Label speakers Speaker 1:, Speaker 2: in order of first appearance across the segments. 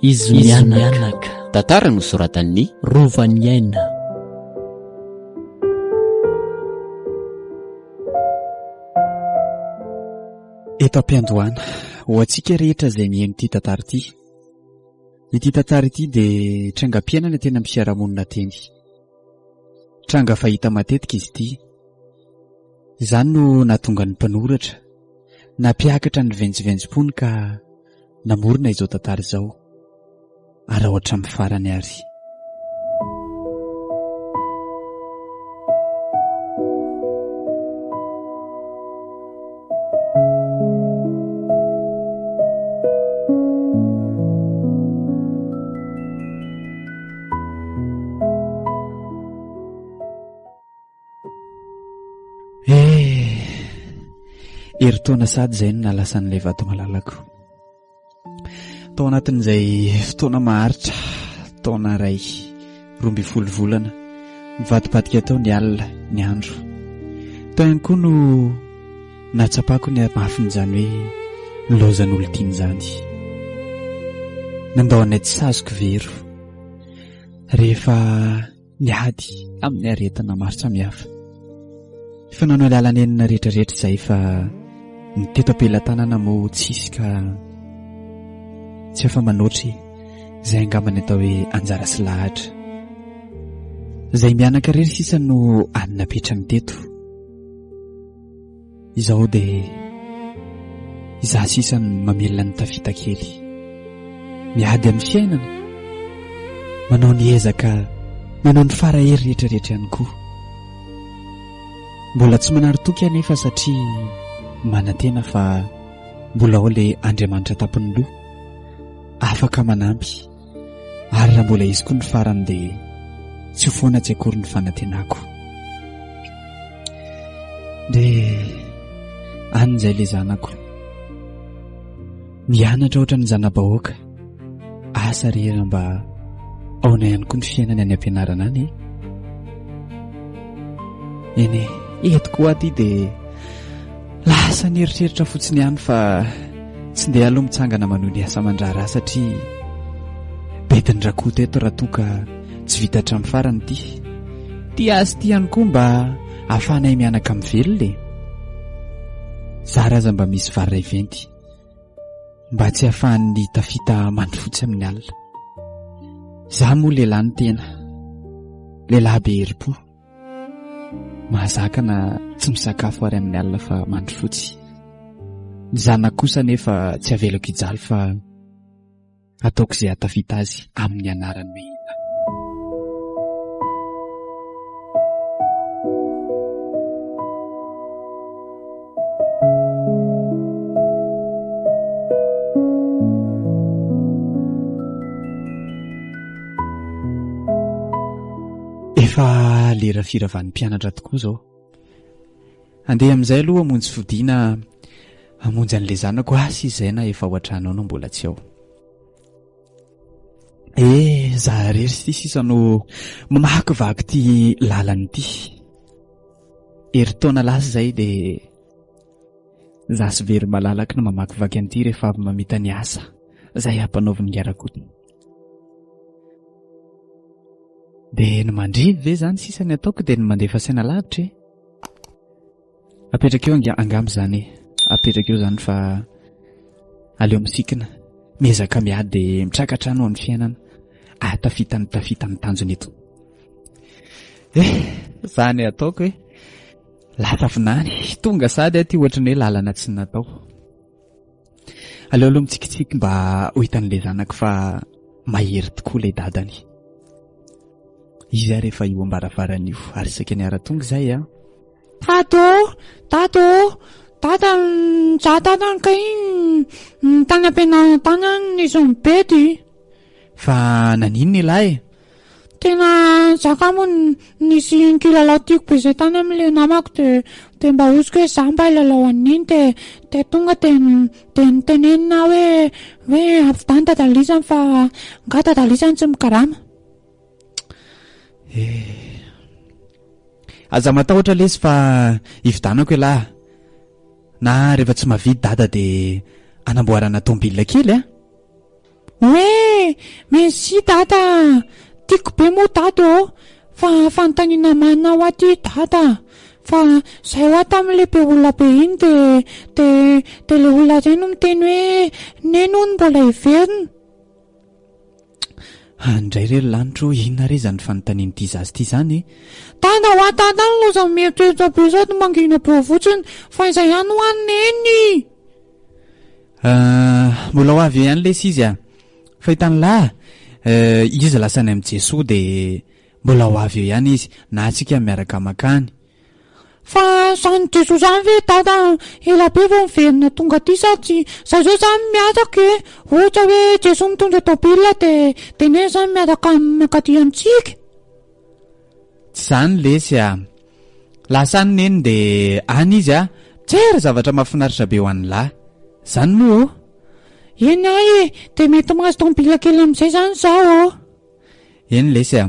Speaker 1: Izy mianaka.
Speaker 2: Tantara nosoratan'i
Speaker 1: Rovaniaina.
Speaker 3: Eto am-piandohana, ho antsika rehetra izay mihaino ity tantara ity. Ity tantara ity dia trangam-piainana teny amin'ny fiarahamonina teny. Tranga fahita matetika izy ity. Izany no nahatonga ny mpanoratra nampiakatra ny ventsoventsom-pony ka namorona izao tantara izao. Araho hatramin'ny farany ary. Eh, herintaona sady izay no nalasan'ilay vato malalako. Tao anatin'izay fotoana maharitra, taona iray, 12 volana, nivadibadika tao ny alina, ny andro. Tao ihany koa no nahatsapako ny hamafin'izany hoe nilaozan'olon-tiana izany. Nandao anay tsy saziko vero. Rehefa miady amin'ny aretina maro samihafa. Efa nanao lalanenina rehetrarehetra izay fa ny teto am-pelatanana moa tsisy ka tsy afa-manoatra e. Izay angamba ny atao hoe anjara sy lahatra. Izay mianaka irery sisa no any napetrany teto. Izao dia izaho sisa no mamelona ny tafita kely. Miady amin'ny fiainana, manao ny ezaka, manao ny fara hery rehetra rehetra ihany koa. Mbola tsy manary toky anefa satria manantena fa mbola ao ilay Andriamanitra tampon'ny loha, afaka manampy. Ary raha mbola hisy koa ny farany dia tsy ho foana tsy akory ny fanantenako. Dia any izay ilay zanako. Mianatra ohatran'ny zana-bahoaka. Asa re raha mba ahoana ihany koa ny fiainany any am-pianarana any e. Eny e, eto koa aty dia lasa nieritreritra fotsiny ihany fa tsy ndeha aloha mitsangana manohy ny asa aman-draharaha satria bedin'ny rakoto eto raha toa ka tsy vita hatramin'ny farany ity. Ity asa ity ihany koa mba ahafahanay mianaka mivelona e. Zara aza mba misy vary iray venty mba tsy ahafahan'ny tafita mandry fotsy amin'ny alina. Izaho moa lehilahy ny tena, lehilahy be herim-po. Mahazaka na tsy misakafo ary amin'ny alina fa mandry fotsy. Ny zanako kosa anefa tsy avelako hijaly fa ataoko izay hahatafita azy amin'ny anarany hoe Efa lera firavan'ny mpianatra tokoa izao. Andeha amin'izay aloha hamonjy fodiana hamonjy an'ilay zanako asa izay na efa ao an-trano ao no mbola tsy ao. Eh, za irery ity sisa no mamakivaky ity lalana ity. Herintaona lasa izay dia za sy very malalaka no mamakivaky an'ity rehefa avy mamita ny asa izay ampanaovin'i Ngarakoto. Dia ny mandrivy ve izany sisa ny ataoko dia ny mandefa saina lavitra e? Apetraka eo ange angamba izany e. Apetraka eo izany fa aleo misikina. Miezaka miady dia mitraka hatrany ho amin'ny fiainana. Ahatafita ny tafita ny tanjona eto. Eh, izany ataoko e. Lasa vinany. Tonga sady aty ohatry ny hoe lalana tsy natao. Aleo aloha mitsikitsiky mba ho hitan'ilay zanako fa mahery tokoa ilay dadany. Izy ary efa io am-baravarana io ary saika niara-tonga izay an.
Speaker 4: Dada ô! Dada ô! Dada, za dada kay tany am-pianarana tany any nisy nibedy.
Speaker 3: Fa naninona ialahy e?
Speaker 4: Tena za ka moa nisy kilalao tiako be zay tany amin'ilay namako de de mba hoziko hoe za mba hilalao an'iny de de tonga de de nitenenina aho hoe hoe ampitany dadalisany fa nga dadalisany tsy mikarama.
Speaker 3: Eh. Aza matahotra lesy fa hividanako ialahy. Na rehefa tsy mahavidy dada dia anamboarana tomobile kely a!
Speaker 4: Oe! Merci dada a! Tiako be moa dada ô! Fa fanontaniana marina ho ahy ty dada a! Fa zay hoa tamin'le be olona be iny de de de le olona reny no miteny hoe neny hono mbola heverina.
Speaker 3: Andray re ry lanitro o, inona re izany fanontanian'ity zaza ity izany e?
Speaker 4: Dada hoa dada ny loza mieritreritra be sady mangina be fotsiny fa izay ihany hoa neny!
Speaker 3: Ah, mbola ho avy eo ihany lesy izy a! Fa hitan'lah, izy lasa any amin'i Jesoa dia mbola ho avy eo ihany izy, na antsika miaraka makany.
Speaker 4: Fa zany Jesoa zany ve dada ela be vao miverina tonga aty sa tsy za zao zany miaraka e ohatra hoe Jesoa mitondra tôbila de de neny zany miaraka aminy mankaty amintsika.
Speaker 3: Tsy zany lesy a! Lasa any neny de any izy a mijery zavatra mahafinaritra be ho an'i lahy. Zany moa ô?
Speaker 4: Eny ay e! De mety mahazo tôbila kely amizay zany za ô!
Speaker 3: Eny lesy a!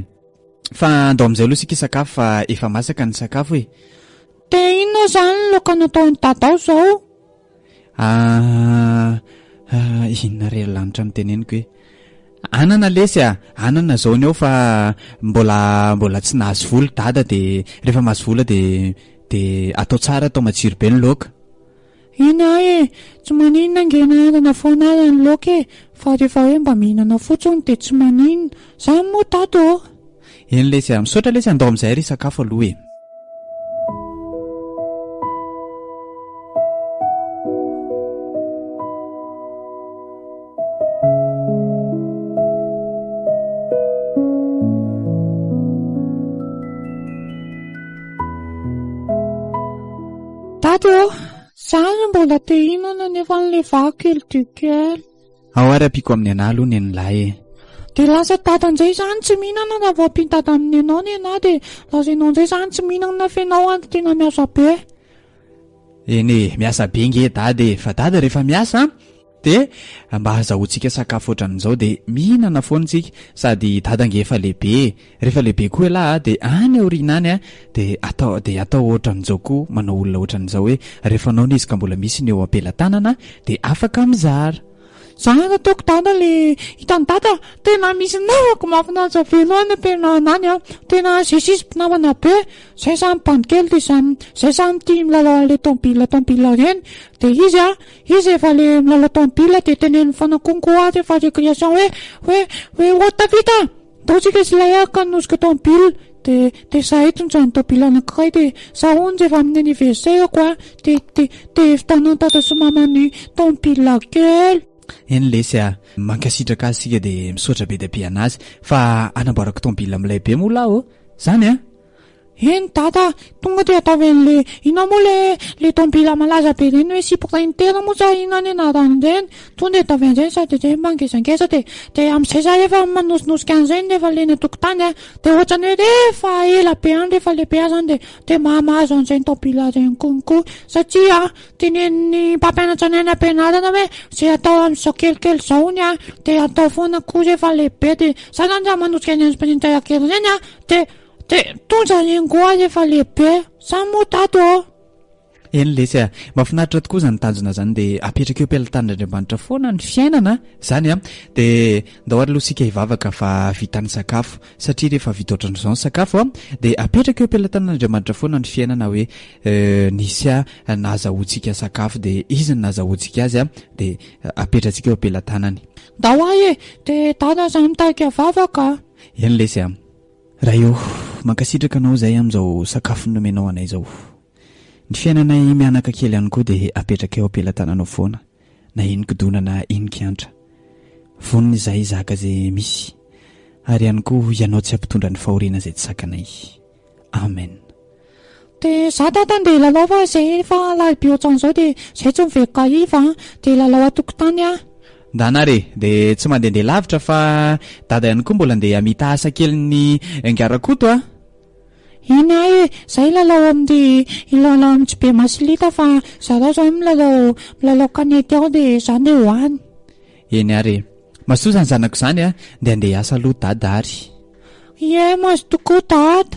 Speaker 3: Fa andao amin'izay aloha isika hisakafo fa efa masaka ny sakafo e!
Speaker 4: Dia inona izany ny laoka nataon'i Dada ao izao?
Speaker 3: Ah, ah, inona re ry lanitra no teneniko e? Anana lesy a! Anana izao ny ao fa mbola mbola tsy nahazo vola Dada dia rehefa mahazo vola dia dia atao tsara atao matsiro be ny laoka.
Speaker 4: Eny ahy e! Tsy maninona ange na anana foana aza ny laoka e! Fa rehefa hoe mba mihinana fotsiny dia tsy maninona. Zany moa Dada ô!
Speaker 3: Eny lesy a! Misaotra lesy andao amin'izay ary hisakafo aloha e!
Speaker 4: Dada ô! Za no mbola te hihinana nefa an'le vary kely dia kely.
Speaker 3: Ao ary ampiako amin'ny anah aloha nenilay e.
Speaker 4: Dia lasa dada indray zany tsy mihinana raha vao ampian'i dada amin'ny anao ny anah dia lasa ianao indray zany tsy mihinana fa ianao ary tena miasa be.
Speaker 3: Eny e, miasa be nge dada e, fa dada rehefa miasa an, Dia mba ahazahoantsika sakafo ohatran'izao dia mihinana foana isika, sady dada ange efa lehibe e, rehefa lehibe koa ialahy a dia any aoriana any a dia atao dia atao ohatran'izao koa, manao olona ohatran'izao hoe rehefa naona izy ka mbola misy ny eo am-pelatanana dia afaka mizara.
Speaker 4: Za nataoko dada le hitan'i dada tena misy namako mahafinaritra be loha any am-pianarana any a, tena zay sisy mpinamana be, zay samy bandy kely dia samy zay samy tia milalao an'le tômôbila tômôbila reny, dia izy a Izy efa le milalao tomobile dia teneniny foana konko aho rehefa récréation hoe hoe hoe ô tafita a! Ndao tsika sy ilay aho ka hanosika tomobile dia dia izahay tondrany tomobile anankiray dia za hono rehefa amin'ny anniversaire-ko a dia dia dia vitanan'i dada sy mama ny tomobile kely.
Speaker 3: Eny lesy a! Mankasitraka azy isika dia misaotra be dia be anazy fa hanamboarako tomobile milay be moa lahy ô! Zany a!
Speaker 4: Eny dada a, tonga dia ataovy an'le, inona moa le le tômôbila malaza be ireny hoe Sprinter moa sa inona ny anaran'ireny, tonga dia ataovy an'ireny sady ireny mba ngezangeza dia dia amin'izay za rehefa manosinosika an'ireny rehefa le eny an-tokotany a, dia ohatran'ny hoe rehefa ela be any rehefa lehibe aho zany dia dia mba mahazo an'izay tômôbila ireny konko satria tenenin'ny mpampianatra anay any am-pianarana hoe izay atao amin'izao kelikely izao hono a dia atao foana koa rehefa lehibe dia za zany raha manosika an'ireny Sprinter kely ireny a dia Dia tonja ny angoa efa lehibe, zany moa dada ô!
Speaker 3: Eny lesy a! Mahafinaritra tokoa izany tanjona izany dia apetraka eo am-pelatanan'Andriamanitra foana ny fiainana izany a! Dia ndao ary aloha isika hivavaka fa vita ny sakafo satria rehefa vita ohatran'izao ny sakafo a! Dia apetraka eo am-pelatanan'Andriamanitra foana ny fiainana hoe nisy a nahazahoantsika sakafo dia izy no nahazahoantsika azy a! Dia apetratsika eo am-pelatanany.
Speaker 4: Ndao ahy e! Dia dada zany mitarika vavaka a!
Speaker 3: Eny lesy a! Ray ô, mankasitraka Anao izahay amin'izao sakafo nomenao anay izao. Ny fiainanay mianaka kely ihany koa dia apetrakay eo am-pelatananao foana, na inon-kidona na inon-kiantra. Vonona izahay hizaka izay misy, ary ihany koa Ianao tsy hampitondra ny fahoriana izay tsy zakanay. Amen.
Speaker 4: Dia za dada andeha hilalao fa zay efa alarobia ohatran'izao dia zay tsy miverina hariva an, dia hilalao an-tokotany aho.
Speaker 3: Ndana ary e, dia tsy mandehandeha lavitra fa dada ihany koa mbola andeha hamita asa kelin'ny Ingahy Rakoto a!
Speaker 4: Eny ahy e, za hilalao amin'ny hilalao amin'ny tsy be masilita fa zareo zany milalao milalao kanety ao dia za andeha ho any.
Speaker 3: Eny ary e, mazotoa izany zanako izany a, dia andeha hiasa aloha dada ary.
Speaker 4: Ie, mazotoa koa dada.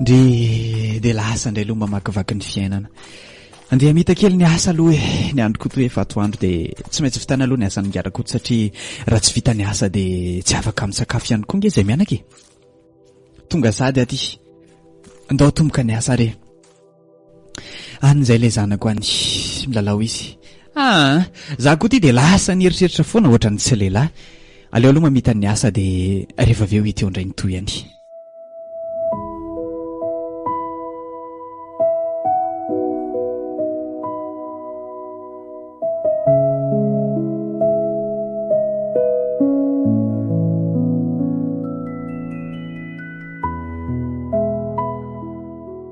Speaker 3: Ndry dia lasa indray aloha mamakivaky ny fiainana. Andeha hamita kely ny asa aloha e. Ny andro koa toa efa atoandro dia tsy maintsy vitana aloha ny asan'ny Ngarakoto satria raha tsy vita ny asa dia tsy afaka misakafo ihany koa nge izay mianaka e. Tonga sady aty. Ndao atomboka ny asa re. Any izay ilay zanako any. Milalao izy. Ah, za koa ty dia lasa nieritreritra foana ohatran'ny tsy lehilahy. Aleo aloha mamita ny asa dia rehefa avy eo hita eo indray ny tohiny.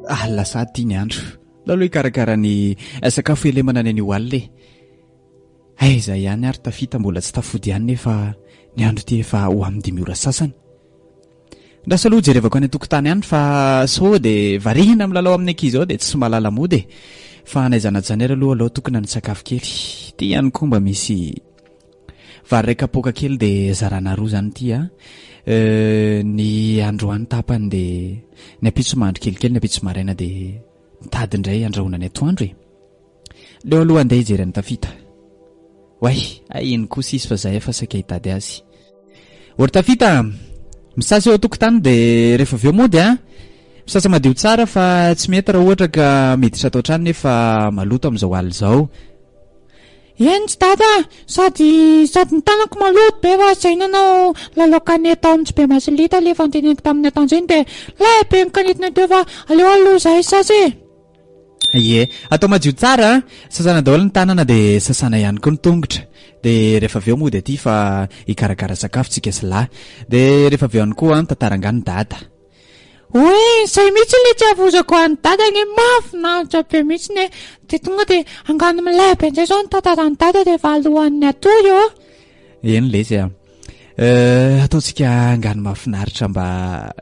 Speaker 3: Alina sady ity ny andro. Aleo aloha hikarakara ny sakafo helemana ny anio alina e. Aiza ihany ary tafita mbola tsy tafody ihany nefa ny andro ity efa ho amin'ny dimy ora sasany. Lasa aloha jerevako any an-tokotany any fa sao dia variana milalao amin'ny ankizy ao dia tsy mahalala mody e. Fa n'aiza n'aiza ary aloha aleo tokony nisakafo kely. Ity ihany koa mba misy vary iray kapoaka kely dia zarana roa izany ity a. Ny androany tapany dia ny ampitso mahandro kelikely, ny ampitso maraina dia mitady indray andrahoina ny atoandro e. Leo aloha andeha hijery an'i Tafita. Oay, hay iny kosa izy fa zay efa saika hitady azy. Ory Tafita a! Misasa eo an-tokotany dia rehefa avy eo mody a! Misasa madio tsara fa tsy mety raha ohatra ka miditra ato an-trano nefa maloto amin'izao alina izao.
Speaker 4: Eny tsy dada a! Sady sady ny tanako maloto be fa zay nanao lalao kanety tao amin'ny tsy be masilita le efa noteneniko tamin'ny atoandro iny dia lay be ny kanetinay teo fa aleo aloha zahay hisasa e!
Speaker 3: Ie, atao madio tsara an! Sasana daholo ny tanana dia sasana ihany koa ny tongotra. Dia rehefa avy eo mody aty fa hikarakara sakafo tsika sy lahy. Dia rehefa avy eo ihany koa an, tantara angaha ny dada.
Speaker 4: Oay, izay mihitsy ilay tsy havozako an'i dada anie, mahafinaritra be mihitsy e! Dia tonga dia angano milay be indray izao ny tantaran'i dada rehefa alohan'ny hatory ô!
Speaker 3: Eny lesy a! Euh, ataontsika angano mahafinaritra mba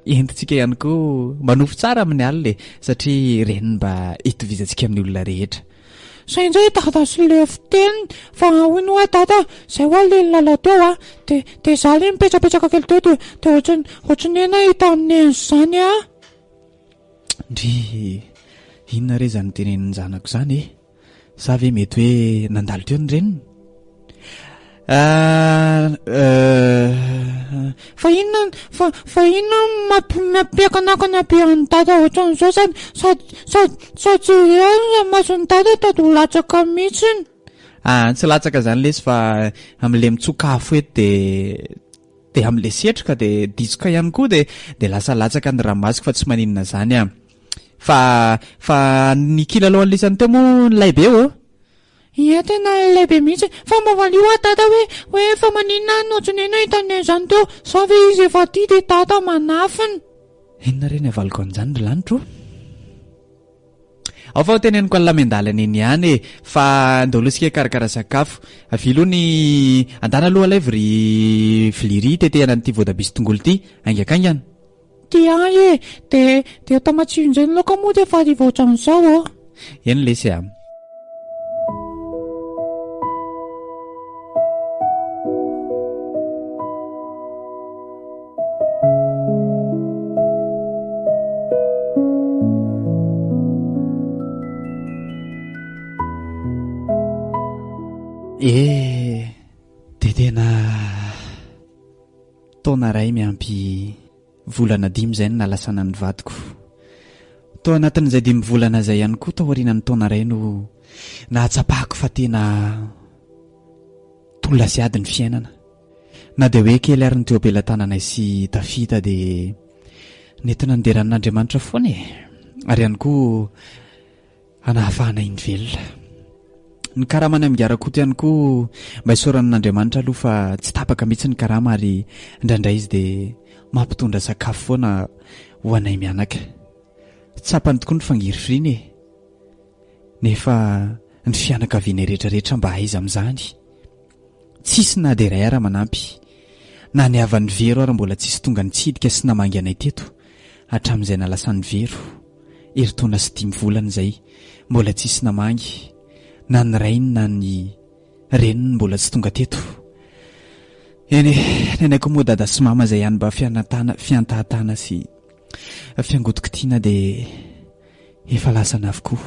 Speaker 3: entintsika ihany koa manofy tsara amin'ny alina e, satria ireny mba itovizantsika amin'ny olona rehetra.
Speaker 4: Zay indray dada sy le fiteniny fa hono hoa dada zay hoa le nilalao teo a de de za le nipetrapetraka kely teo de de ohatran'ny ohatran'ny hoe nahita an'i neny zany a.
Speaker 3: Ndry, inona re izany tenenin'ny zanako izany e? Sa ve mety hoe nandalo teo ny reniny? Ah, euh...
Speaker 4: Fa inona fa fa inona mampiakanakana be an'i dada ohatran'izao sady sady sady sady tsy eo mason'i dada tady ho latsaka mihitsiny.
Speaker 3: Ah, tsy latsaka zany lesy fa amin'le mitsoka afo eto de de amin'le setroka de ditsoka ihany koa de de lasa latsaka ny ranomasoko fa tsy maninona zany ah. Fa fa ny kilalao an'lisany teo moa nilay be ô!
Speaker 4: Ie tena nilay be mihitsy. Fa mba valio hoa dada hoe hoe fa maninona aho no tsy nahita an'i neny izany teo? Sa ve izy efa aty dia dada manafina?
Speaker 3: Inona re ny havaliko an'izany ry lanitro ô? Ao fa ho teneniko an'la miandalana eny ihany e! Fa ndao aloha isika hikarakara sakafo. Avia aloha ny andana aloha alaivo ry vilia ry hitetehana an'ity voatabia sy tongolo ity haingankaingana.
Speaker 4: Ty ahy e! De de atao matsiro indray ny laoka moa rehefa hariva ohatran'izao ô!
Speaker 3: Eny lesy a! Eh! De tena taona iray miampy Volana dimy izay no nalasana ny vadiko. Tao anatin'izay dimy volana izay ihany koa taorianan'ny taona iray no nahatsapako fa tena tolona sy ady ny fiainana. Na dia hoe kely ary ny teo am-pelatananay sy tafita dia nentina noderanin'Andriamanitra foana e! Ary ihany koa hanahafahana iny velona. Ny karamany amin'i Garakoto ihany koa mba isaorana an'Andriamanitra aloha fa tsy tapaka mihitsy ny karama ary indraindray izy dia mampitondra sakafo foana ho anay mianaka. Tsapany tokoa ny fangirifiriana e! Nefa ny fianakavianay rehetrarehetra mba aiza amin'izany? Tsisy na dia iray ara manampy. Na ny havan'i Vero ara mbola tsisy tonga nitsidika sy namangy anay teto hatramin'izay nalasan'i Vero. Herintaona sy dimy volana izay mbola tsisy namangy na ny rainy na ny reniny mbola tsy tonga teto. Eny e, ny anay koa moa dada sy mama izay ihany mba fianatana, fiantahatana sy. Fiangotiko tiana dia efa lasana avokoa.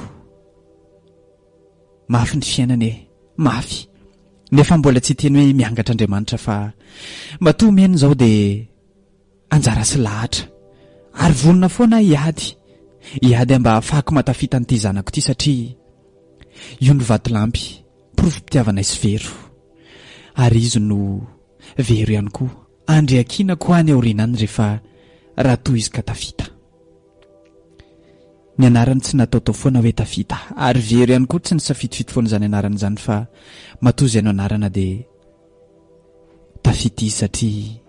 Speaker 3: Mafy ny fiainana e! Mafy! Nefa mbola tsy hiteny hoe miangatra Andriamanitra fa matoa omeny izao dia anjara sy lahatra. Ary vonona foana aho hiady. Hiady aho mba hahafahako mahatafita an'ity zanako ity satria io no vatolampy, porofom-pitiavanay sy Vero. Ary izy no Vero ihany koa. Andriakinako any aoriana any rehefa raha toa izy ka tafita. Ny anarany tsy nataotao foana hoe tafita. Ary Vero ihany koa tsy nisafidifidy foana izany anarana izany fa matoa izay no anarana dia tafita izy satria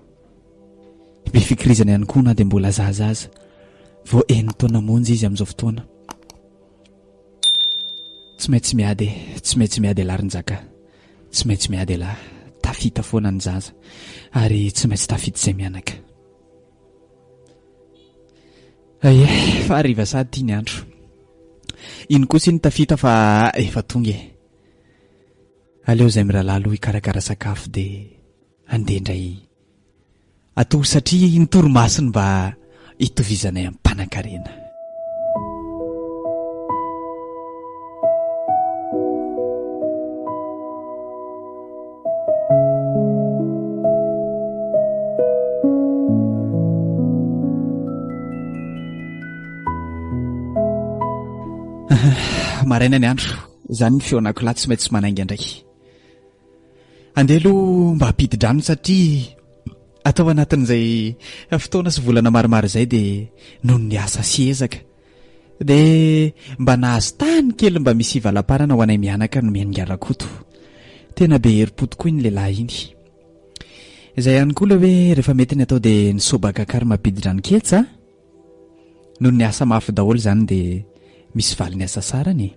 Speaker 3: be fikirizana ihany koa na dia mbola zaza aza. Vao enin-taona monja izy amin'izao fotoana. Tsy maintsy miady e, tsy maintsy miady ialahy ry Njaka. Tsy maintsy miady ialahy. Tafita foana ny zaza. Ary tsy maintsy tafita izay mianaka. Aie, fa hariva sahady ity ny andro. Iny kosa iny tafita fa efa tonga e. Aleo izay mirahalahy aloha hikarakara sakafo dia handeha indray Atory satria ny torimasony mba hitovizanay amin'ny mpanankarena. Maraina ny andro, izany ny feon'akoho lahy tsy maintsy manainga indray. Andeha aloha mba hampidi-drano satria atao anatin'izay fotoana sy volana maromaro izay dia noho ny asa sy ezaka dia mba nahazo tany kely mba misy hivalamparana ho anay mianaka nomen'i Ngarakoto. Tena be herim-po tokoa iny lehilahy iny. Izay ihany koa ilay hoe rehefa mety ny atao dia ny sobaka ary mampidi-drano ketsa a! Noho ny asa mafy daholo izany dia misy valiny hasasarana e!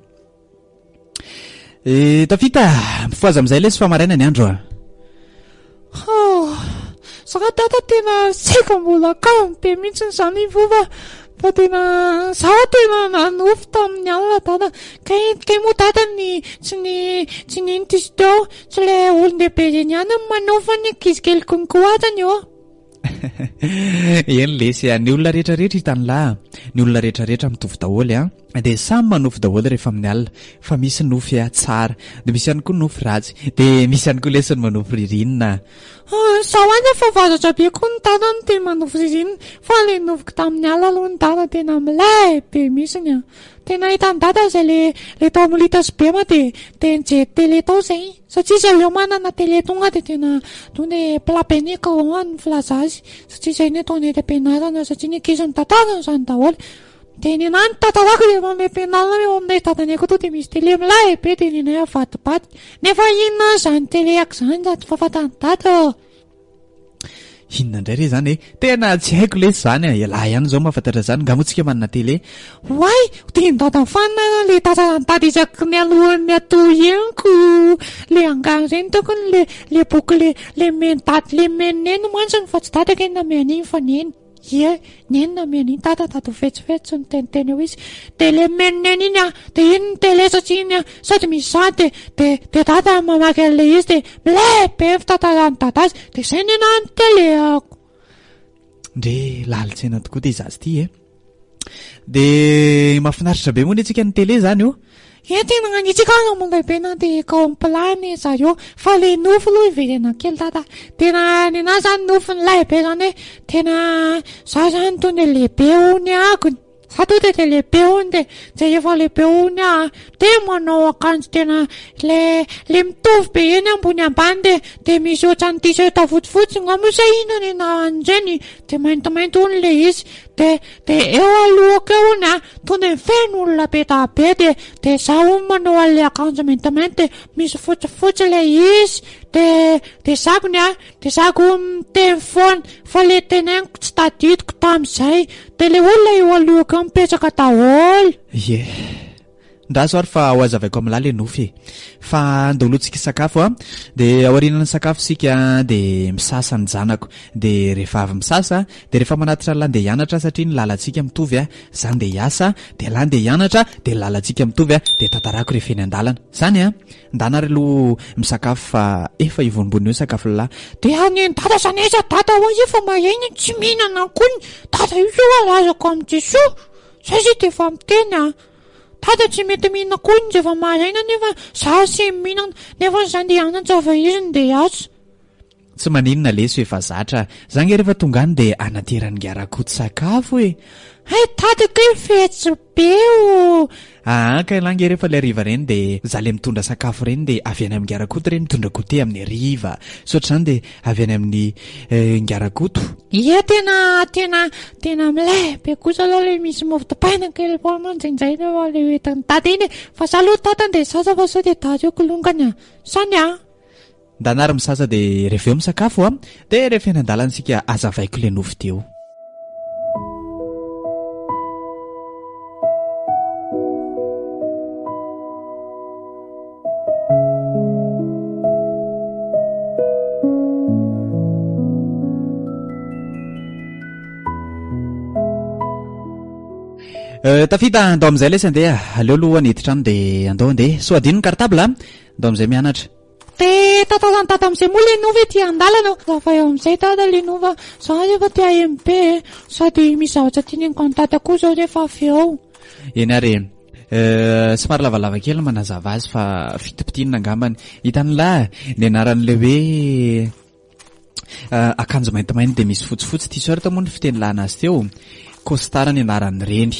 Speaker 3: Eh, tafita! Mifohaza amin'izay lesy fa maraina ny andro a!
Speaker 4: Oh, za dada tena saika mbola kamo be mihitsy izany mifoha fa fa tena za tena nanofy tamin'ny alina dada. Kay kay moa dada ny tsy ny tsy ny ino izy teo, tsy le olon-dehibe ireny ihany no manofy fa ny ankizy kely konko azany ô.
Speaker 3: Eny lesy a, ny olona rehetra rehetra hitan'lah, ny olona rehetra rehetra mitovy daholo a, dia samy manofy daholo rehefa amin'ny alina, fa misy nofy a tsara, dia misy ihany koa nofy ratsy, dia misy ihany koa lesy ny manofy ririnina a.
Speaker 4: Izaho aza efa vazatra be koa ny dada no tena manofy ririnina, fa ilay nofiko tamin'ny alina aloha ny dada tena milay be mihitsiny a. Tena hitan'i dada izay le le tao amin'ny Lita sy Bema dia dia nijery télé tao izay. Satria zareo manana télé tonga dia tena tonga dia plat be ny écran ny filaza azy. Satria izay ny ataony eto am-pianarana satria ny ankizy mitantara an'izany daholo. Dia ny anahy ny tantarako rehefa any am-pianarana eo aminay dadanay koa tonga dia misy télé milay be dia ny anay avadibadika. Nefa inona ary izany télé-ako izany raha tsy fahafantaran'i dada.
Speaker 3: Inona indray re izany e? Tena tsy haiko lesy izany a! Ialahy ihany izao mahafantatra izany, nga moa tsika manana télé?
Speaker 4: Oay! Tian'i dada fanina le tantaran'i dada isaky ny alohan'ny hatory eny ko! Le angano ireny tokony le le boky le le omen'i dada le omen'i neny mantsiny fa tsy dada ange no nanome an'iny fa neny. Ie, neny nanome an'iny dada dada ho fetsifetsy tsy niteniteny eo izy. Dia le omen'i neny iny an, dia iny ny télé satria iny an, sady misy izany dia dia dia dada mamaky an'ilay izy dia milay be ny fitantaran'i dada azy dia izay ny anahy ny télé-ako.
Speaker 3: Ndre lalin-tsaina tokoa ity zaza ity e. Dia mahafinaritra be moa anie tsika ny télé zany o.
Speaker 4: Ie tena nanitsika aza milay be na dia complet ny zareo fa le nofy aloha hiverena kely dada tena nenahy zany nofy nilay be zany hoe tena za zany tonga lehibe hono akony za tonga de lehibe hono de de efa lehibe hono aho de manao akanjo tena le le mitovy be eny ambony ambany de de misy ohatran'ny t-shirt fotsifotsy nga moa sa inona ny anaran'ireny de maintimainty hono le izy De de eo alohako eo hono a, tonga de feno olona be da be de de za hono manao an'le akanjo maintimainty de misy fotsifotsy le izy de de zakony a, de za koa miteny foana fa le teneniko tsy tadidiko tamin'izay de le olona eo alohako eo mipetraka daholo.
Speaker 3: Ie. Ndraso ary fa ho azavaiko amin'lah le nofy e. Fa andao aloha tsika hisakafo a. De aorianan'ny sakafo isika de misasa ny zanako. De rehefa avy misasa de rehefa manatitra an'lah ndeha hianatra satria ny lalantsika mitovy a. Za ndeha hiasa de lah ndeha hianatra de ny lalantsika mitovy a. De tantarako rehefa eny an-dalana. Zany a. Ndana ary aloha misakafo fa efa hivombona eo sakafon'lah.
Speaker 4: De any dada zany aiza dada hoa efa maraina tsy mihinana akory. Dada io zao alazako amin'i Jesoa. Zay zay de efa miteny a. Dada tsy mety mihinana akory izy efa maraina nefa za sy mihinana nefa za ndeha hianatra fa izy ndeha hiasa.
Speaker 3: Tsy maninona lesy efa zatra. Za nge rehefa tonga any dia anateran'ingahy Rakoto sakafo e!
Speaker 4: Hay dada kay fetsy be o!
Speaker 3: Aa kay lah nge rehefa le hariva reny dia za le mitondra sakafo reny dia avy any amin'ingahy Rakoto reny mitondra goûter amin'ny hariva. Sy ohatr'izany dia avy any amin'ny ingahy Rakoto.
Speaker 4: Ie tena tena tena milay be kosa aloha le misy mofo dipaina kely foana indraindray rehefa le entin'i dada iny e! Fa za aloha dada andeha hisasa fa sao dia dada eo kilongany a! Zany a!
Speaker 3: Ndana ary misasa dia rehefa eo misakafo a! Dia rehefa eny an-dalana isika azavaiko le nofy teo. Euh, tafita andao amin'izay lesy andeha aleo aloha ny hiditra any dia andao andeha soa adino ny cartable a andao amin'izay mianatra
Speaker 4: Dia tataozan'i dada amin'izay moa le nova ety an-dalana. Fa eo amin'izay dada le nova, za efa te haheno be e. Sady misy zavatra teneniko an'i dada koa zao rehefa avy eo.
Speaker 3: Eny ary e. Euh, somary lavalava kely ny manazava azy fa fitipitinina angambany. Hitan'lah ny anaran'ilay hoe euh, akanjo maintimainty dia misy fotsifotsy, t-shirt moa ny fiteny anazy teo. Costard ny anaran'ireny.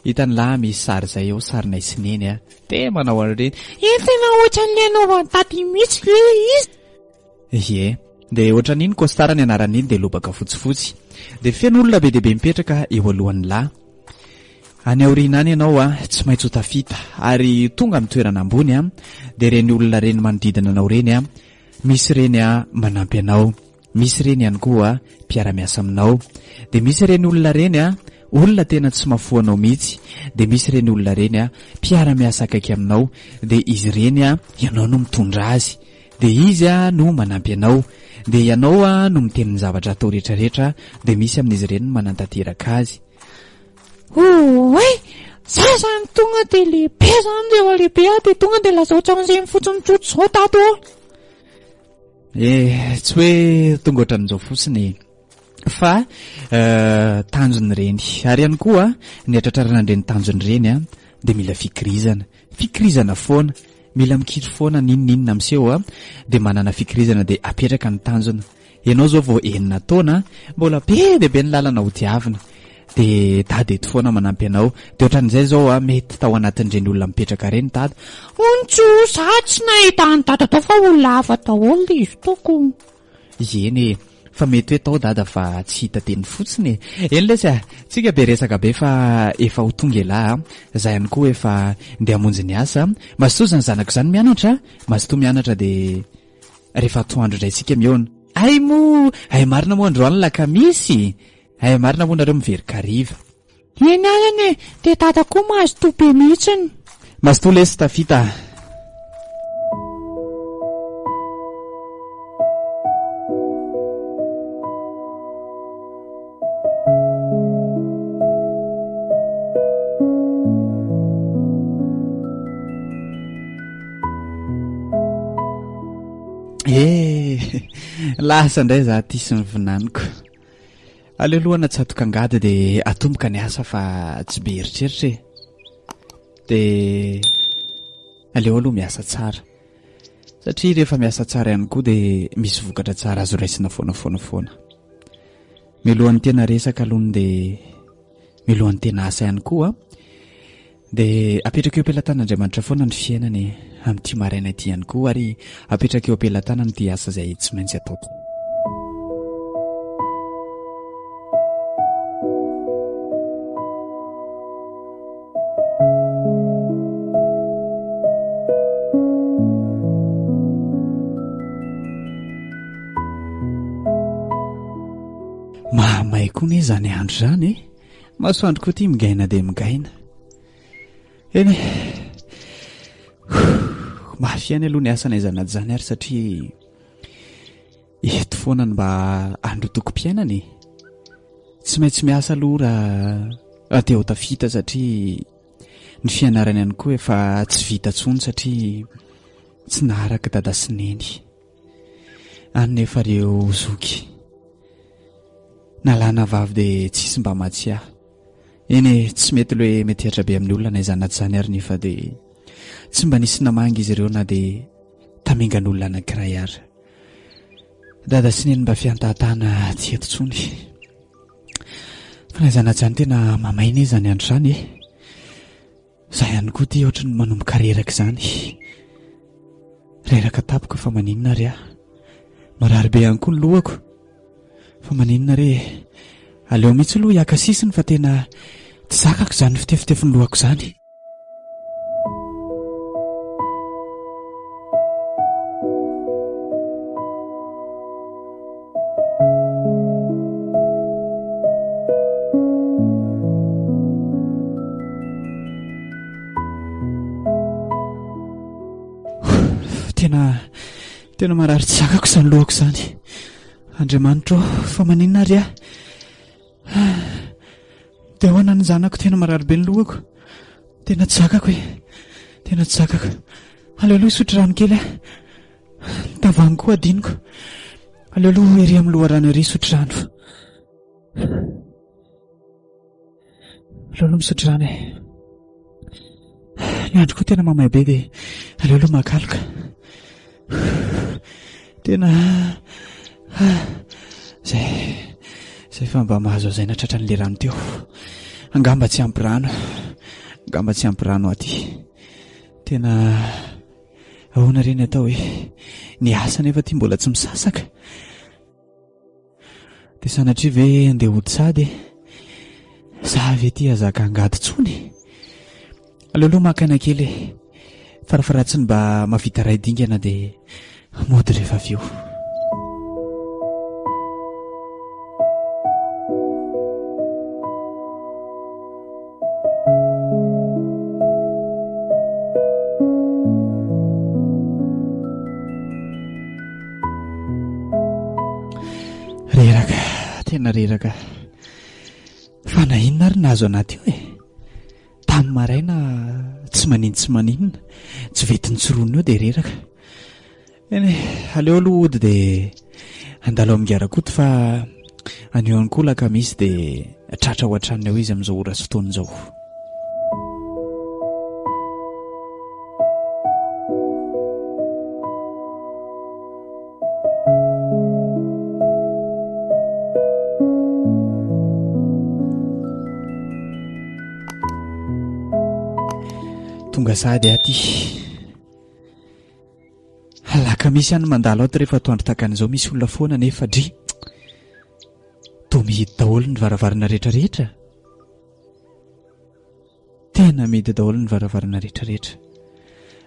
Speaker 3: Hitan'lah misy sary izay eo, sarinay sy neny a. Dia manao an'ireny.
Speaker 4: Iny tena ohatran'ilay anaovan'i dada mihitsy ve ilay izy?
Speaker 3: Ie. Dia ohatran'iny costard ny anaran'iny dia lobaka fotsifotsy. Dia feno olona be dia be mipetraka eo alohan'ny lahy. Any aoriana any ianao a, tsy maintsy ho tafita ary tonga amin'ny toerana ambony a, dia ireny olona ireny manodidina anao ireny a, misy ireny a manampy anao, misy ireny ihany koa mpiara-miasa aminao. Dia misy ireny olona ireny a, olona tena tsy mahafoa anao mihitsy, dia misy ireny olona ireny a, mpiara-miasa akaiky aminao, dia izy ireny a, ianao no mitondra azy. Dia izy no manampy anao. Dia ianao no miteny ny zavatra atao rehetra rehetra dia misy amin'izy ireny no manantanteraka azy.
Speaker 4: Oay! Za zany tonga dia lehibe zany rehefa lehibe aho dia tonga dia lasa ohatran'izay fotsiny tsotra izao tato ô.
Speaker 3: Eh, tsy hoe tonga ohatran'izao fotsiny e. Fa tanjona ireny. Ary ihany koa ny hatratrarana an'ireny tanjona ireny dia mila fikirizana. Fikirizana foana. Mila mikiry foana n'inon'inona miseho a, dia manana fikirizana dia apetraka ny tanjona. Ianao izao vao enina taona, mbola be dia be ny lalana ho diavina. Dia dada eto foana manampy anao. Dia ohatran'izay izao a, mety tao anatin'ireny olona mipetraka ireny dada.
Speaker 4: Ontso, za tsy nahita an'i dada tao fa olona hafa daholo ilay izy toko.
Speaker 3: Eny e, fa mety hoe tao dada fa tsy hita teny fotsiny e. Eny lesy a, tsika be resaka be fa efa ho tonga elah a, za ihany koa efa ndeha hamonjy ny asa, mazotoa izany zanako izany mianatra a, mazotoa mianatra dia rehefa atoandro indray tsika mihaona. Hay moa, hay marina moa androany lakamisy, hay marina moa nareo miverin-kariva.
Speaker 4: Eny alina e, dia dada koa mazotoa be mihitsiny.
Speaker 3: Mazotoa lesy tafita a. Eh, lasa indray za ty sy ny vinaniko. Aleo aloha anatsatoka angady dia atomboka ny asa fa tsy be eritreritra e. Dia aleo aloha miasa tsara. Satria rehefa miasa tsara ihany koa dia misy vokatra tsara azo raisina foana foana foana. Mialohan'ny tena resaka aloha dia mialohan'ny tena asa ihany koa Dia apetraka eo am-pelatan'Andriamanitra foana ny fiainana e, amin'ity maraina ity ihany koa, ary apetraka eo am-pelatanany ity asa izay tsy maintsy ataoko. Mahamay koa anie izany andro izany e! Masoandro koa ity migaina dia migaina. Eny e. Mafy ihany aloha ny asa na aiza na izany ary satria eto foana no mba androtokom-piainana e. Tsy maintsy miasa aloha raha te ho tafita satria ny fianarana ihany koa efa tsy vita intsony satria tsy naharaka dada sy neny. Any nefa ireo zoky. Nalana vavy dia tsisy mba mahatsiahy. Eny e, tsy mety le metehatra be amin'ny olona na izany na tsy izany ary nefa dia tsy mba nisy namangy izy ireo na dia tamingan'olona anankiray ary. Dada sy neny mba fiantahatana tsy eto intsony. Fa na izany na tsy izany tena mamay anie izany andro izany e. Za ihany koa ity ohatry ny manomboka reraka izany. Reraka tampoka fa maninona ary aho? Marary be ihany koa ny lohako. Fa maninona re e? Aleo mihitsy aloha hiaka sisiny fa tena tsy zakako izany fitefitefin'ny lohako izany. Tena tena marary tsy zakako izany lohako izany. Andriamanitro ô, fa maninona ary aho? Dia ahoana ny zanako tena marary be ny lohako? Tena tsy zakako e. Tena tsy zakako. Aleo aloha hisotro rano kely aho. Ny tavoahangy koa adinoko. Aleo aloha ery amin'ny loharano ery hisotro rano. Aleo aloha misotro rano e. Ny andro koa tena mamay be dia aleo aloha makaloka. Tena zay zay fa mba mahazo azaina tratran'ilay rano teo. Angamba tsy ampy rano. Angamba tsy ampy rano aty. Tena ahoana re ny atao e? Ny asa nefa aty mbola tsy misasaka. Dia sanatria ve andeha hody sady e? Za ve ty azaka angady tsony? Aleo aloha maka aina kely e. Farafaharatsiny mba mahavita iray dingana dia mody rehefa avy eo. Reraka, tena reraka. Fa na inona ary nahazo anah teo e? Tamin'ny maraina tsy manino tsy maninona, tsy vety nitsirona eo dia reraka. Eny e, aleo aloha hody dia handalo amin'i Garakoto fa anio ihany koa alakamisy dia tratra ao an-tranony ao izy amin'izao ora sy fotoana izao. Tonga sahady aho aty. Alakamisy ihany mandalo ato rehefa atoandro takan'izao misy olona foana nefa dry. Toa mihidy daholo ny varavarana rehetra rehetra. Tena mihidy daholo ny varavarana rehetra rehetra.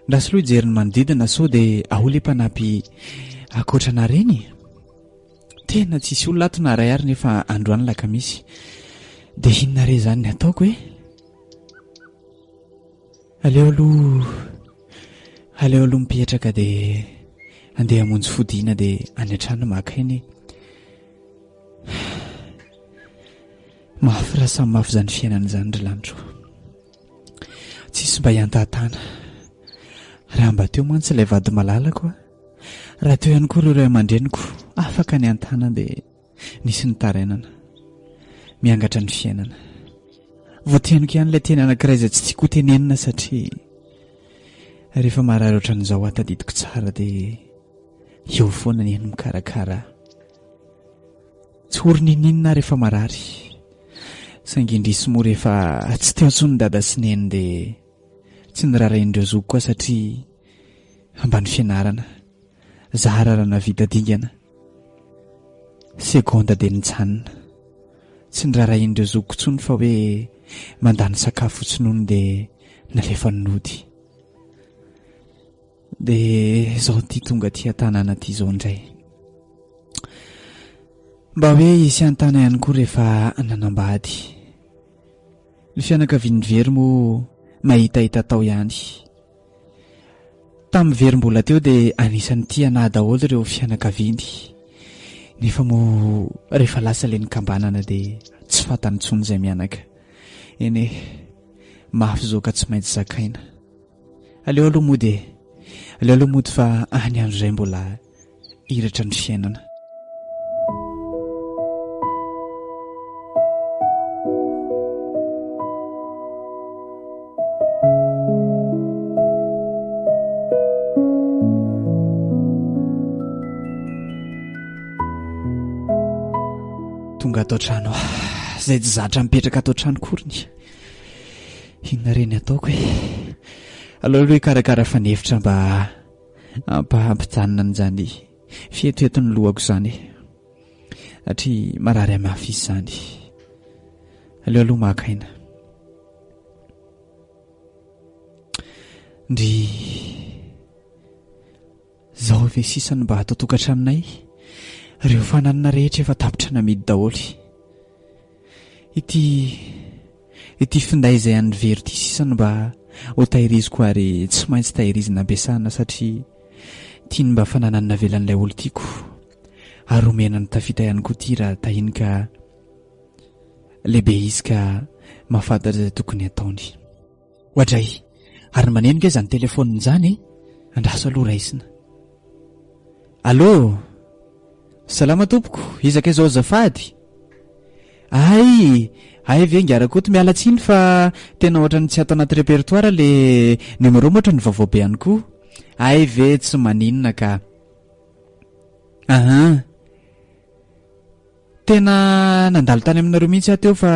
Speaker 3: Ndraso aloha hijery ny manodidina sao dia ao ilay mpanampy ankoatra anah ireny. Tena tsisy olona ato na iray ary nefa androany lakamisy. Dia inona re izany ny ataoko e? Aleo aloha aleo aloha mipetraka dia andeha hamonjy fodiana dia any an-trano maka aina e. Mafy raha samy mafy izany fiainana izany ry lanitro. Tsisy mba hiantahatana. Raha mba teo mantsy ilay vady malalako a. Raha teo ihany koa ireo ray aman-dreniko afaka niantana dia nisy nitarainana. Miangatra ny fiainana. Voateniko ihany ilay teny anankiray izay tsy tiako hotenenina satria rehefa marary ohatran'izao aho tadidiko tsara dia eo foana ny eny mikarakara ahy. Tsy ory n'inon'inona aho rehefa marary. Saingy indrisy moa rehefa tsy teo intsony dada sy neny dia tsy niraharahian'ireo zokiko aho satria ambany fianarana. Zara raha nahavita dingana. Segonda dia nijanona. Tsy niraharahian'ireo zokiko intsony fa hoe mandany sakafo fotsiny hono dia nalefany nody. Dia izao ity tonga aty an-tanàna aty izao indray. Mba hoe hisy an-tana ihany koa rehefa nanambady. Ny fianakavian'ny very moa mahitahita tao ihany. Tamin'ny very mbola teo dia anisan'ny tia anah daholo ireo fianakaviany. Nefa moa rehefa lasa ilay nikambanana dia tsy fantany intsony izay mianaka. Eny e, mafy izao ka tsy maintsy zakaina. Aleo aloha mody e, aleo aloha mody fa any andro izay mbola hiratra ny fiainana. Tonga ato an-trano aho, izay tsy zatra mipetraka ato an-trano akoriny. Inona re ny ataoko e? Aleo aloha hikarakara fanefitra mba hampijanona an'izany fietoeton'ny lohako izany e. Satria marary ahy mafy izy izany. Aleo aloha maka aina. Ndry Zao ve sisa no mba ato an-tokantranonay? Ireo fananana rehetra efa tapitra namidy daholo. Ity ity finday izay an'i Vero ity sisa no mba ho tahiriziko ary tsy maintsy tahirizina ampiasana satria ity no mba fananana navelan'ilay olon-tiako. Ary omena an'i Tafita ihany koa ity raha tahiny ka lehibe izy ka mahafantatra izay tokony hataony. Oadray! Ary maneno nge izany telephone izany e! Andraso aloha raisina. Allô! Salama tompoko, iza kay izao azafady? Hay! Hay ve ingahy Rakoto, miala tsiny fa tena ohatran'ny tsy ato anaty répertoire le numéro moa ohatran'ny vaovao be ihany koa. Hay ve tsy maninona ka. Ahan. Tena nandalo tany aminareo mihitsy aho teo fa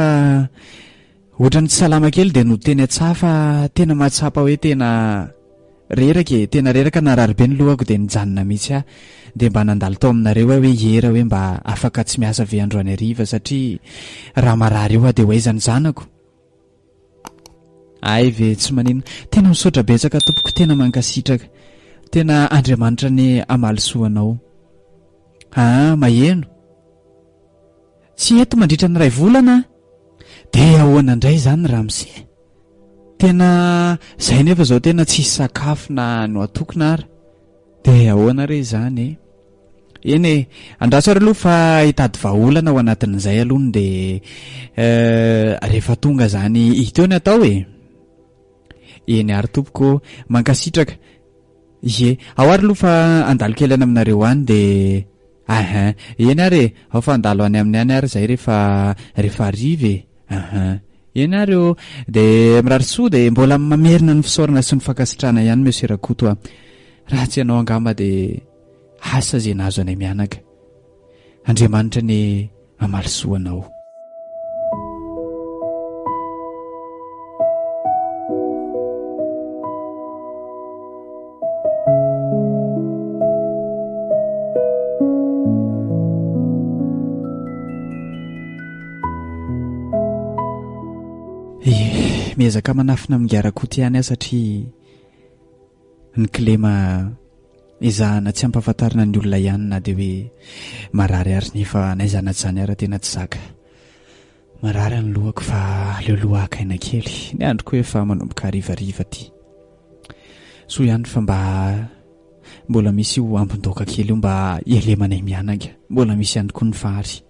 Speaker 3: ohatran'ny tsy salama kely dia nody teny an-tsaha fa tena mahatsapa hoe tena reraka e, tena reraka narary be ny lohako dia nijanona mihitsy aho dia mba nandalo tao aminareo aho hoe hiera hoe mba afaka tsy miasa ve androany hariva satria raha marary eo aho dia ho aiza ny zanako? Hay ve tsy maninona. Tena misaotra betsaka tompoko tena mankasitraka. Tena Andriamanitra anie hamaly soa anao. Aa maheno. Tsy eto mandritra ny iray volana an! Dia ahoana indray izany ramose? Tena izay nefa izao tena tsisy sakafo na no atokona ara. Dia ahoana re izany e? Eny e, andraso ary aloha fa hitady vahaolana ao anatin'izay aloha ny dia rehefa tonga izany hita eo ny atao e. Eny ary tompoko ô, mankasitraka. Ie, ao ary aloha fa handalo kely any aminareo any dia ahin, eny ary e, ao fa handalo any aminy any ary izay rehefa rehefa hariva e, ahin. Eny ary ô, dia mirary soa dia mbola mamerina ny fisaorana sy ny fankasitrahana ihany Monsieur Rakoto a. Raha tsy ianao angamba dia asa izay nahazo anay mianaka. Andriamanitra anie hamaly soa anao. Ie, miezaka manafina amin'i Ngarakoto ihany aho satria ny kilema ezahana tsy ampahafantarina ny olona ihany na dia hoe marary ary nefa n'aiza na izany ary tena tsy zaka. Marary ny lohako fa aleo aloha haka aina kely. Ny andro koa efa manomboka harivariva aty. Soa ihany fa mba mbola misy io ambin-daoka kely io mba hialemanay mianaka. Mbola misy ihany koa ny vary.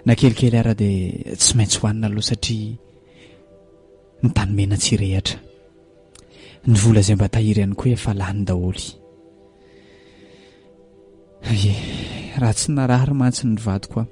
Speaker 3: Na kelikely ara dia tsy maintsy hohanina aloha satria ny tany mena tsy rehatra. Ny vola izay mba tahiry ihany koa efa lany daholo. Ie, raha tsy narary mantsy ny vadiko aho.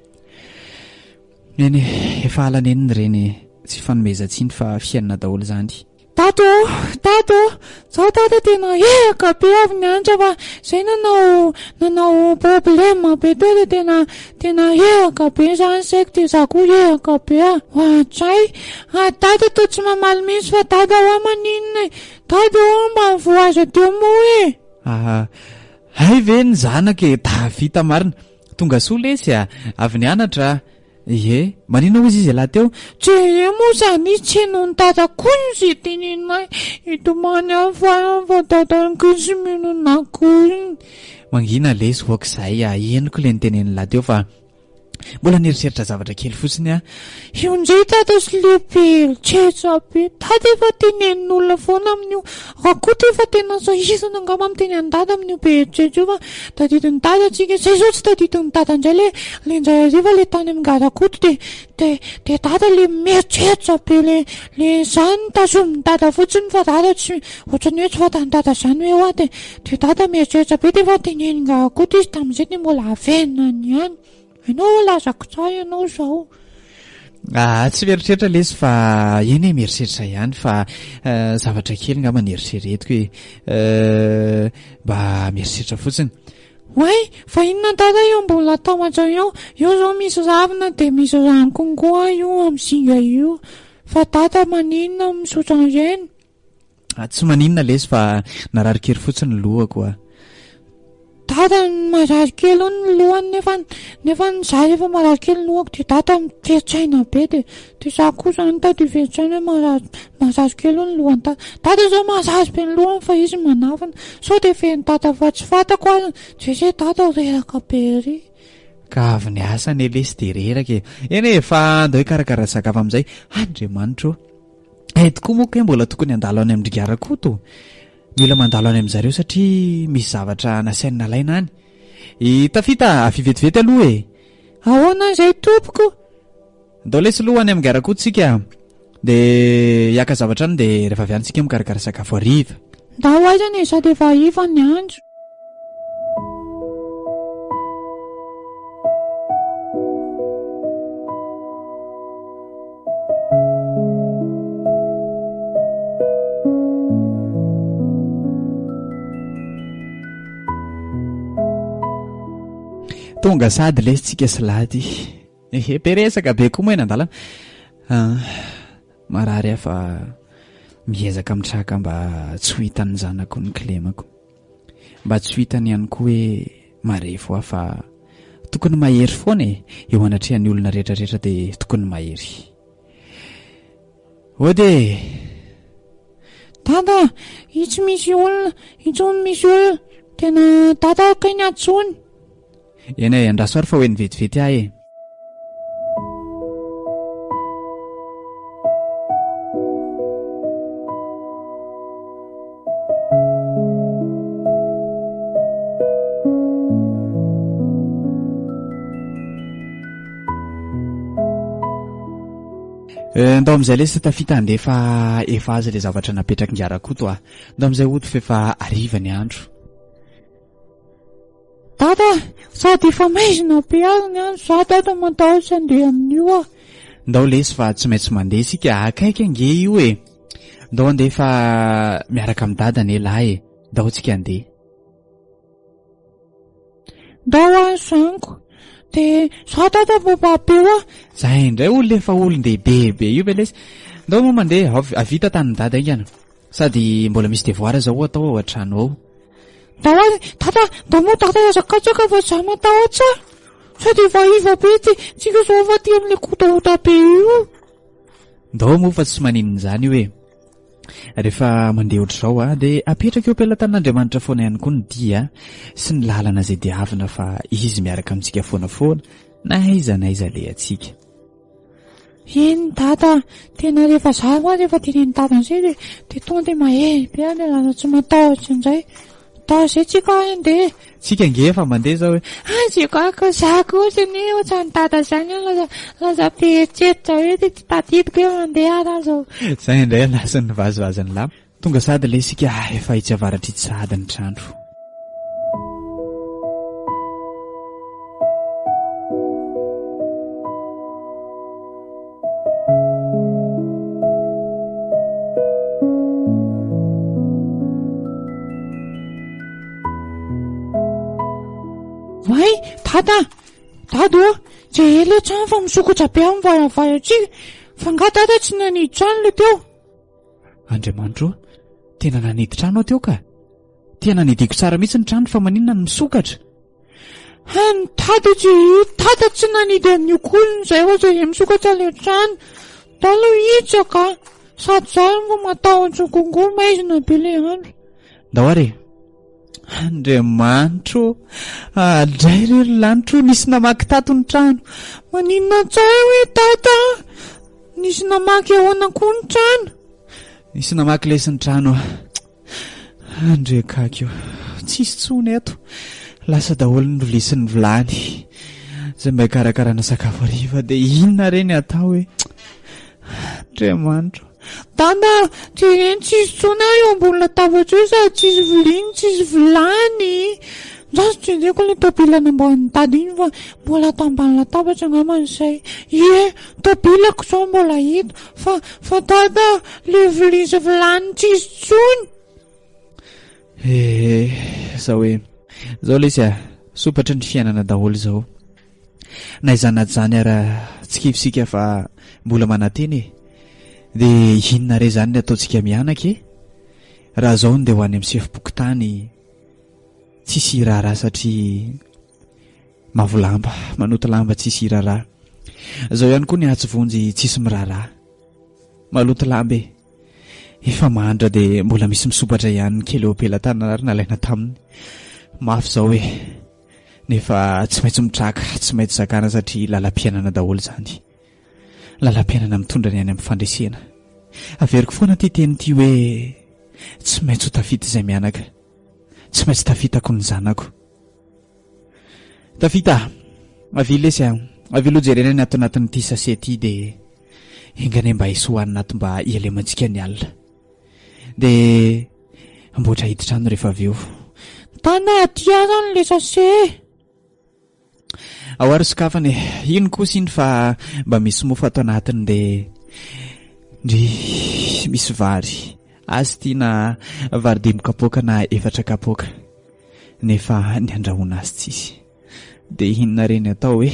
Speaker 3: Eny e, efa ala nenina ireny e. Tsy fanomezan-tsiny fa fiainana daholo izany.
Speaker 4: Dada ô! Dada ô! Zao dada tena reraka be avy nianatra fa zay nanao nanao problème be teo de tena tena reraka be zany saiko de za koa reraka be ah! Ohatray! Ah dada toa tsy mamaly mihitsy fa dada hoa maninona e! Dada ô mba mivoaza teo moa e!
Speaker 3: Ah, hay ve ny zanaka e! Tafita marina! Tonga soa lesy a! Avy nianatra a! Ie, maninona hozy izy ialahy teo?
Speaker 4: Jereo moa zany izy tsy henon'i dada koa izay teneninay, hitomany aho farany fa dada ange tsy mino anah akory.
Speaker 3: Mangina lesy hoak'izay a! Henoko le nitenenin'lah teo fa. Mbola nieritreritra zavatra kely fotsiny aho.
Speaker 4: Io ndray dada sy le be eritreritra be. Dada efa tenenin'olona foana amin'io. Rakoto efa tena sahirana angamba miteny an'i dada amin'io be eritreritra io fa tadidin'i dada tsika. Zay zao tsy tadidin'i dada indray le le indray hariva le tany amin'ny ngah Rakoto de de de dada le mieritreritra be le le zany tazomin'i dada fotsiny fa dada tsy ohatran'ny hoe tsy fantan'i dada zany hoe hoa de de dada mieritreritra be de efa tenenin'i ngah Rakoto izy tamin'izay de mbola avenany ihany. Ianao ho'a lazako tsara ianao izao.
Speaker 3: Ah, tsy mieritreritra lesy fa eny e mieritreritra ihany fa eh, zavatra kely ngamba ny eritreretiko e. Eh, mba mieritreritra fotsiny.
Speaker 4: Oay, fa inona dada io ambony latabatra io? Io izao misy ravina dia misy rano konkoa io amin'ny zinga io. Fa dada maninona misotro an'ireny?
Speaker 3: Ah, tsy maninona lesy fa narary kely fotsiny ny lohako ah.
Speaker 4: Dada marary kely hono ny lohany nefa nefa za rehefa marary kely ny lohako dia dada miverin-tsaina be dia dia za koa zany tady hiverin-tsaina hoe marary marary kely hono ny lohany dada. Dada zao marary be ny lohany fa izy manafina. Sao dia feno dada fa tsy fantako ary je sais dada reraka be ery.
Speaker 3: Ka avy niasa anie lesy dia reraka e. Eny e, fa andao hikarakara sakafo amin'izay. Andriamanitra ô. Hay tokoa moa kay mbola tokony handalo any amin-dry Garakoto. Mila mandalo any amin-jareo satria misy zavatra nasainy nalaina any. I Tafita, avia vetivety aloha e!
Speaker 4: Ahoana izay tompoko?
Speaker 3: Ndao lesy aloha any amin'i Garakoto tsika dia hiaka zavatra any dia rehefa avy any tsika mikarakara sakafo hariva.
Speaker 4: Ndao aizana e sady efa hariva ny andro.
Speaker 3: Tonga sady lesy tsika sy lady. Ehe, be resaka be koa moa eny an-dalana. Ah, marary aho fa miezaka mitraka mba tsy ho hitan'ny zanako ny kilemako. Mba tsy ho hitany ihany koa hoe marefo aho fa tokony mahery foana e, eo anatrehan'ny olona rehetra rehetra dia tokony mahery. Ody e!
Speaker 4: Dada, itsy misy olona, intsony misy olona, tena dada kay ny antsoiny.
Speaker 3: Eny e, andraso ary fa ho eny vetivety aho e. Eh, ndao amin'izay lesy tafita handefa efa azy ilay zavatra napetraky Ingahy Rakoto a. Ndao amin'izay hody f'efa hariva ny andro.
Speaker 4: Dada, sady efa maizina be ary ny andro, za dada matahotra handeha amin'io ah.
Speaker 3: Ndao lesy fa tsy maintsy mandeha isika, akaiky ange io e. Ndao handeha fa miaraka amin'i dada anie lahy e. Ndao tsika handeha.
Speaker 4: Ndao ary zaniko. Dia za dada mba mba be hoa.
Speaker 3: Za indray olona efa olon-dehibe be io ve lesy. Ndao moa mandeha, vita tanin'i dada haingana. Sady mbola misy devoir zao atao ao an-trano ao.
Speaker 4: Ndao ary dada, ndao moa dada hiazakazaka fa za matahotra. Sady efa hariva be ty, tsika zao efa aty amin'ilay kotahoda be io.
Speaker 3: Ndao moa fa tsy maninona izany io e. Rehefa mandeha ohatr'izao a, dia apetraka eo am-pelatanan'Andriamanitra foana ihany koa ny dia sy ny lalana izay diavina fa Izy miaraka amintsika foana foana na aiza na aiza alehantsika.
Speaker 4: Eny dada a, tena rehefa za moa rehefa tenenin'i dada an'izay dia dia tonga dia mahery be aho dia lasa tsy matahotra indray. Dada izay tsika handeha.
Speaker 3: Tsika ange efa mandeha izao e.
Speaker 4: Azy kaka za kosa anie ohatran'i dada izany aho lasa lasa be eritreritra hoe dia tsy tadidiko hoe mandeha ary aho izao.
Speaker 3: Zay indray lasa nivazivazy ny lamba. Tonga sahady ilay isika efa etsy avaratra itsy sahady ny trano.
Speaker 4: Oay, dada! Dada ô! Jereo ilay trano fa misokatra be amin'ny varavarantsika. Fa angaha dada tsy nanidy trano ilay teo?
Speaker 3: Andriamanitro ô! Tena nanidy trano aho teo ka! Tena nidiko tsara mihitsy ny trano fa maninona no misokatra?
Speaker 4: Hany dada tsy dada tsy nanidy an'io koa izay fa zay misokatra ilay trano. Dada hitsaka sady za mba matahotra kongo maizina be ilay andro.
Speaker 3: Ndao ary e! Andriamanitro ô! Adray re ry lanitro ô! Nisy namaky tato ny trano.
Speaker 4: Maninona tsara hoe dada a! Nisy namaky ahoana koa ny trano?
Speaker 3: Nisy namaky lesy ny trano a! Andriakaky ô! Tsisy tsony eto. Lasa daholo ny lovia sy ny vilany. Izay mba hikarakarana sakafo hariva dia inona re ny atao e? Andriamanitro.
Speaker 4: Dada, jereny tsisy tsony aho eo ambony latabatra eo sady tsisy vilia no tsisy vilany. Za tsy jereko ilay tôbila namboarin'i Dada iny fa mbola ato ambany latabatra angamba izay. Ie, tôbilako izao mbola hita fa fa Dada, ilay vilia sy vilany tsisy tsony.
Speaker 3: Eh, zao e. Zao lesy a, sopatry ny fiainana daholo izao. Na izany na izany ara tsy kivy isika fa mbola manantena e. Dia inona re izany ny ataontsika mianaka e? Raha izao no dia ho any amin'ny sefom-pokontany tsisy hiraharaha satria mavo lamba, manoto lamba tsisy hiraharaha. Izao ihany koa ny atsy vonjy tsisy miraharaha. Maloto lamba e. Efa mahantra dia mbola misy misopatra ihany ny kely eo am-pelatanana ary nalaina taminy. Mafy izao e. Nefa tsy maintsy mitraka, tsy maintsy zakana satria lalam-piainana daholo izany. Lalam-piainana mitondra ny any amin'ny fandresena. Averiko foana ity teny ity hoe tsy maintsy ho tafita izay mianaka. Tsy maintsy tafitako ny zanako. Tafita! Avia lesy a! Avia aloha jerena ny ato anatin'ity sachet ity dia enga anie mba hisy hohanina ato mba hialemantsika ny alina. Dia amboatra hiditra trano rehefa avy eo.
Speaker 4: Tana aty azany le sachet.
Speaker 3: Ao ary sokafana e. Iny kosa iny fa mba misy mofo ato anatiny dia ndry misy vary. Azy ity na vary dimy kapoaka na efatra kapoaka. Nefa ny andrahoana azy tsisy. Dia inona re ny atao e?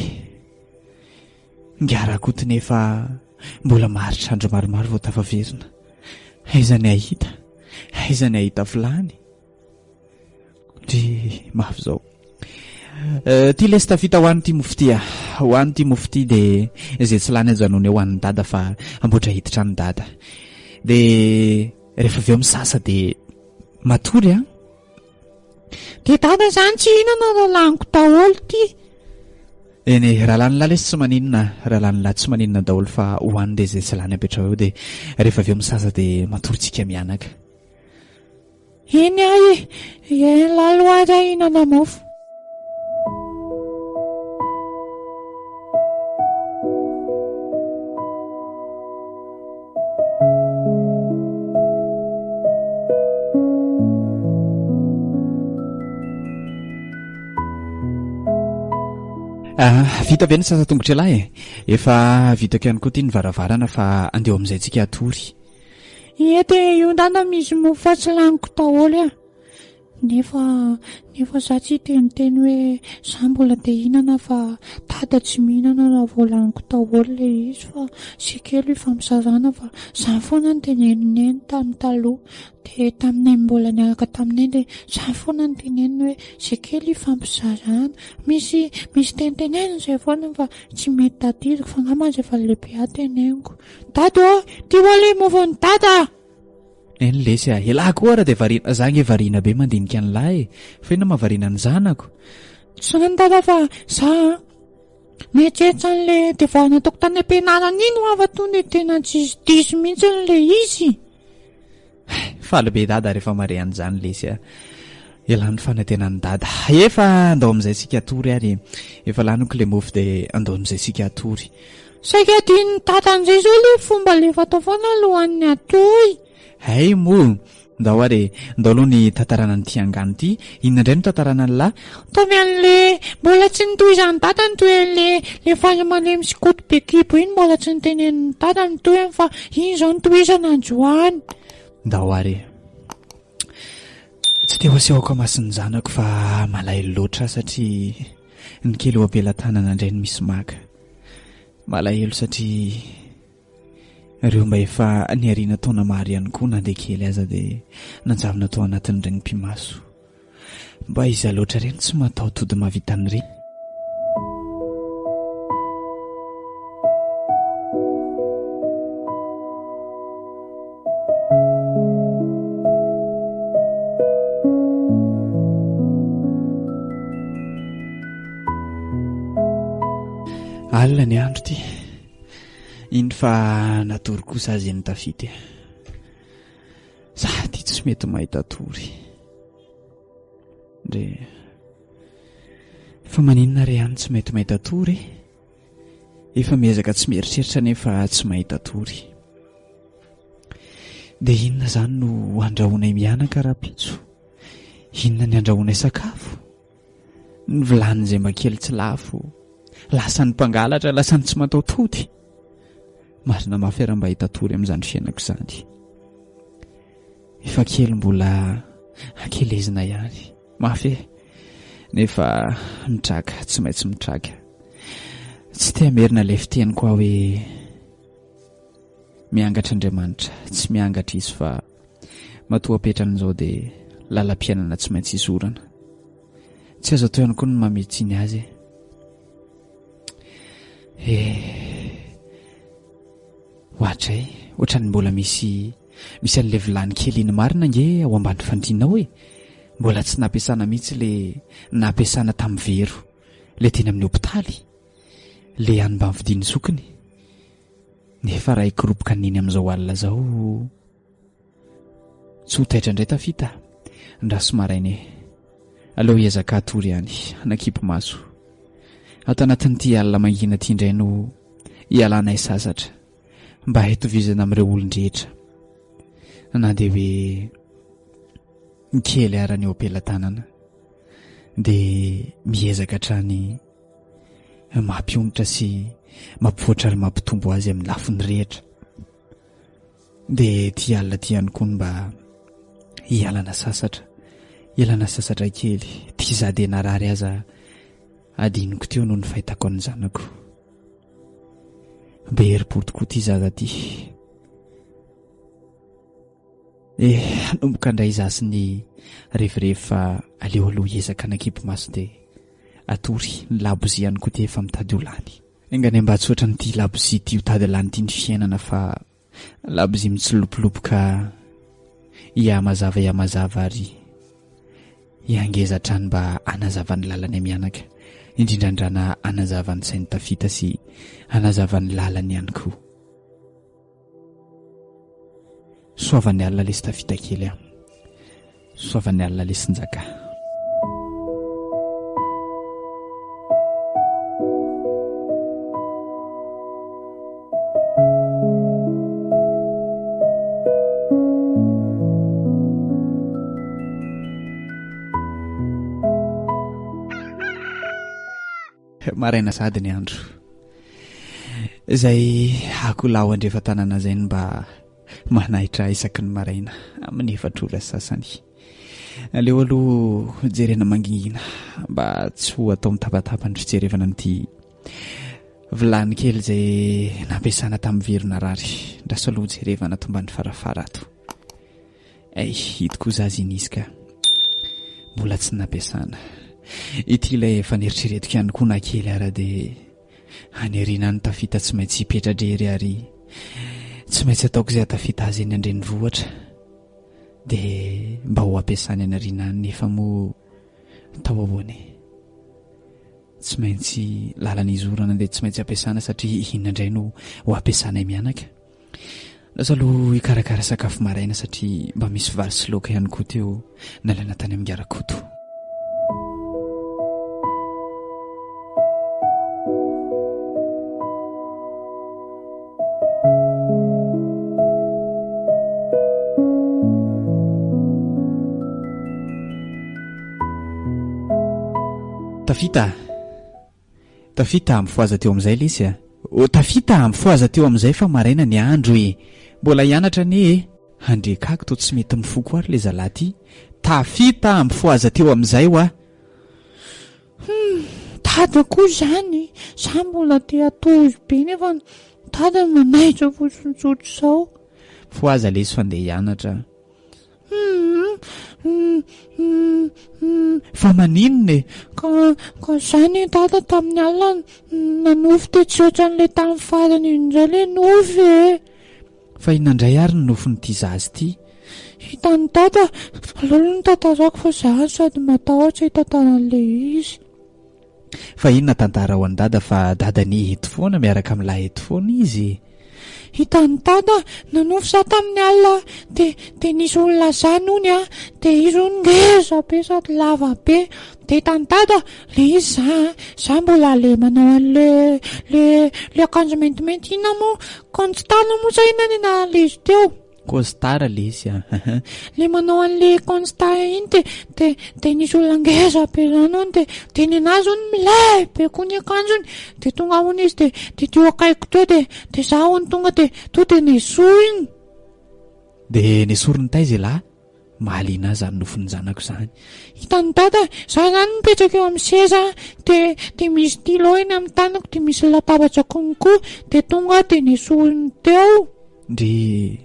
Speaker 3: Ingahy Rakoto nefa mbola maharitra andro maromaro vao tafaverina. Aiza ny hahita? Aiza ny hahita vilany? Ndry mafy izao. Eh, ty lesy tafita ho an'ity mofo ity ah. Ho an'ity mofo ity dia izay tsy lany ajanony eo ho an'ny dada fa amboatra hiditra ny dada. Dia rehefa avy eo misasa dia matory ah.
Speaker 4: Dia dada zany tsy hihinana raha laniko daholo ty.
Speaker 3: Eny e, raha lany lahy lesy tsy maninona, raha lany lahy tsy maninona daholo fa hohano dia izay tsy lany apetraho eo dia rehefa avy eo misasa dia matory tsika mianaka.
Speaker 4: Eny ahy e, eny lalo aza hihinana mofo.
Speaker 3: Ah, vita ve ny sasa tongotra ialahy e? Efa vitako ihany koa ity ny varavarana fa andeha amin'izay tsika hatory.
Speaker 4: Ie dia io ndana misy mofo fa tsy laniko daholo e. Nefa nefa za tsy hiteniteny hoe za mbola te hihinana fa dada tsy mihinana raha vao laniko daholo le izy fa zay kely hifampizarana fa zany foana no tenenin'i neny tamin'ny taloha de tamin'ny neny mbola niaraka tamin'i neny de zany foana no teneniny hoe zay kely hifampizarana misy misy teniteneniny zay foana fa tsy mety tadidiko fa angamba zay efa lehibe aho teneniko dada ô ty hoa le mofon'i dada
Speaker 3: Eny lesy a, elah koa ara dia variana, za nge variana be mandinika an'lah e, fa inona mahavariana ny zanako?
Speaker 4: Tsy zany dada fa za an, mieritreritra an'le devoir nataoko tany am-pianarana iny hoa fa tonga dia tena tsisy diso mihitsy le izy.
Speaker 3: Faly be dada rehefa mahare an'izany lesy a, elah ny fanantenan'i dada. Efa andao amin'izay tsika hatory ary e, efa laniko le mofo dia andao amin'izay tsika hatory.
Speaker 4: Saika adinon'i dada amin'izay izao ilay fomba alefa atao foana alohan'ny hatory.
Speaker 3: Hay moa! Ndao ary e! Ndao aloha ny tantarana an'ity angano ity. Inona indray no tantarana an'lah?
Speaker 4: Ataovy an'le mbola tsy notohizan'i dada ny tohin'le le faly malemy sy koto be kibo iny mbola tsy notenenin'i dada ny tohiny fa iny izao no tohizana androany.
Speaker 3: Ndao ary e! Tsy te ho asehoko amasin'ny zanako fa malahelo loatra aho satria ny kely eo am-pelatanana indray no misy maka. Malahelo satria ireo mba efa niarina taona maro ihany koa na dia kely aza dia nanjavona tao anatin'ireny mpimaso. Mba iza loatra ireny tsy mataho-tody mahavita an'ireny? Alina ny andro ty. Iny fa natory kosa azy iny tafita e. Za ty tsy mety mahita tory. Ndre. Fa maninona re any tsy mety mahita tory e? Efa miezaka tsy mieritreritra nefa tsy mahita tory. Dia inona izany no andrahoanay mianaka rahampitso? Inona ny andrahoanay sakafo? Ny vilany izay mba kely tsy lafo. Lasan'ny mpangalatra, lasan'ny tsy mataho-tody. Marina mafy raha mba hita tory amin'izany fiainako izany. Efa kely mbola ankelezina ihany. Mafy e. Nefa mitraka, tsy maintsy mitraka. Tsy te hamerina ilay fiteniko aho hoe miangatra Andriamanitra. Tsy miangatra izy fa matoa apetrany izao dia lalam-piainana tsy maintsy izorana. Tsy azo atao ihany koa ny mamehy tsiny azy e. Eh. Ohatray, ohatran'ny mbola misy misy an'ilay vilany kely iny marina ange ao ambany fandriana ao e. Mbola tsy nampiasana mihitsy le nampiasana tamin'ny vero, le teny amin'ny hopitaly, le any mba nividian'ny zokiny. Nefa raha hikoropoka an'iny amin'izao alina izao tsy ho taitra indray tafita. Andraso maraina e. Aleo hiezaka hatory ihany, hanakipy maso. Ato anatin'ity alina mangina ity indray no hialanay sasatra mba hitovizana amin'ireo olon-drehetra. Na dia hoe kely ara ny eo am-pelatanana dia miezaka hatrany mampionitra sy mampivoatra ary mampitombo azy amin'ny lafiny rehetra. Dia ity alina ity ihany koa no mba hialana sasatra, hialana sasatra kely. Ity za dia narary aza adinoko teo noho ny fahitako an'ny zanako. Be herim-po tokoa ity zaza ity. Eh, hanomboka indray izaho sy ny revirevy fa aleo aloha hiezaka hanakimpy maso dia atory. Ny labozia ihany koa dia efa mitady ho lany. Enga anie mba tsy ohatran'ity labozia ity ho tady lany ity ny fiainana fa labozia mitsilopilopy hihamazava hihamazava ary hihangeza hatrany mba hanazava ny lalany mianaka, indrindra andrana hanazava ny sain'i Tafita sy hanazava ny lalany ihany koa. Soavan'ny alina lesy tafita kely a. Soavan'ny alina lesy njaka. Maraina sahady ny andro. Izay akoholahy ao andrefan-tanàna izay no mba manahitra isaky ny maraina amin'ny efatra ora sasany. Aleo aloha jerena mangingina mba tsy ho atao mitabataba ny fijerevana an'ity vilany kely izay nampiasana tamin'ny vero narary. Ndraso aloha jerevana ato ambany farafara ato. Ay, ito koa zaza iny izy ka. Mbola tsy nampiasana. Ity ilay efa neritreretiko ihany koa na kely ara dia any aoriana any tafita tsy maintsy hipetra-drery ary tsy maintsy ataoko izay hatafita azy eny an-drenivohitra. Dia mba ho ampiasany any aoriana any nefa moa atao ahoana e? Tsy maintsy lalana izorana dia tsy maintsy ampiasana satria inona indray no ho ampiasanay mianaka? Lasa aloha hikarakara sakafo maraina satria mba misy vary sy laoka ihany koa teo nalaina tany amin'ny Ngarakoto. Tafita! Tafita mifohaza teo amin'izay lesy a! Oh tafita mifohaza teo amin'izay fa maraina ny andro e! Mbola hianatra anie e! Handre kaky toa tsy mety mifoha koa ary le zalahy ty! Tafita mifohaza teo amin'izay hoa!
Speaker 4: Hum! Dada koa izany! Za mbola te hatory be nefa dada manaitra fotsiny tsotr'izao!
Speaker 3: Mifohaza lesy fa ndeha hianatra a! Fa maninona e?
Speaker 4: Ka ka zany i dada tamin'ny alina nanofy dia tsy ohatran'ilay tamin'ny farany iny indray ilay nofy e.
Speaker 3: Fa inona indray ary ny nofin'ity zaza ity?
Speaker 4: Hitan'i dada, aleo aloha no tantarako fa za sady matahotra hitantara an'ilay izy.
Speaker 3: Fa inona tantara ho an'i dada fa dada anie eto foana miaraka amin'lah eto foana izy e.
Speaker 4: Hitan'i dada, nanofy za tamin'ny alina de de nisy olona zany hono a, de izy hono ngeza be sady lava be, de hitan'i dada le izy za a, za mbola le manao an'le le le akanjo maintimainty inona moa, constant moa sa inona ny anaran'le izy teo?
Speaker 3: Costard le izy a.
Speaker 4: Le manao an'le constat iny de de de nisy olona ngeza be zany hono de de nenazy hono milay be koa ny akanjony de tonga hono izy de de teo akaikiko teo de de za hono tonga de to de nesoriny.
Speaker 3: De nesoriny taiza elah? Mahaliana ahy zany nofin'ny zanako zany.
Speaker 4: Hitan'i dada, za zany mipetraka eo amin'ny seza de de misy stylo eny amin'ny tanako de misy latabatra konko de tonga aho de nesoriny teo.
Speaker 3: Ndry.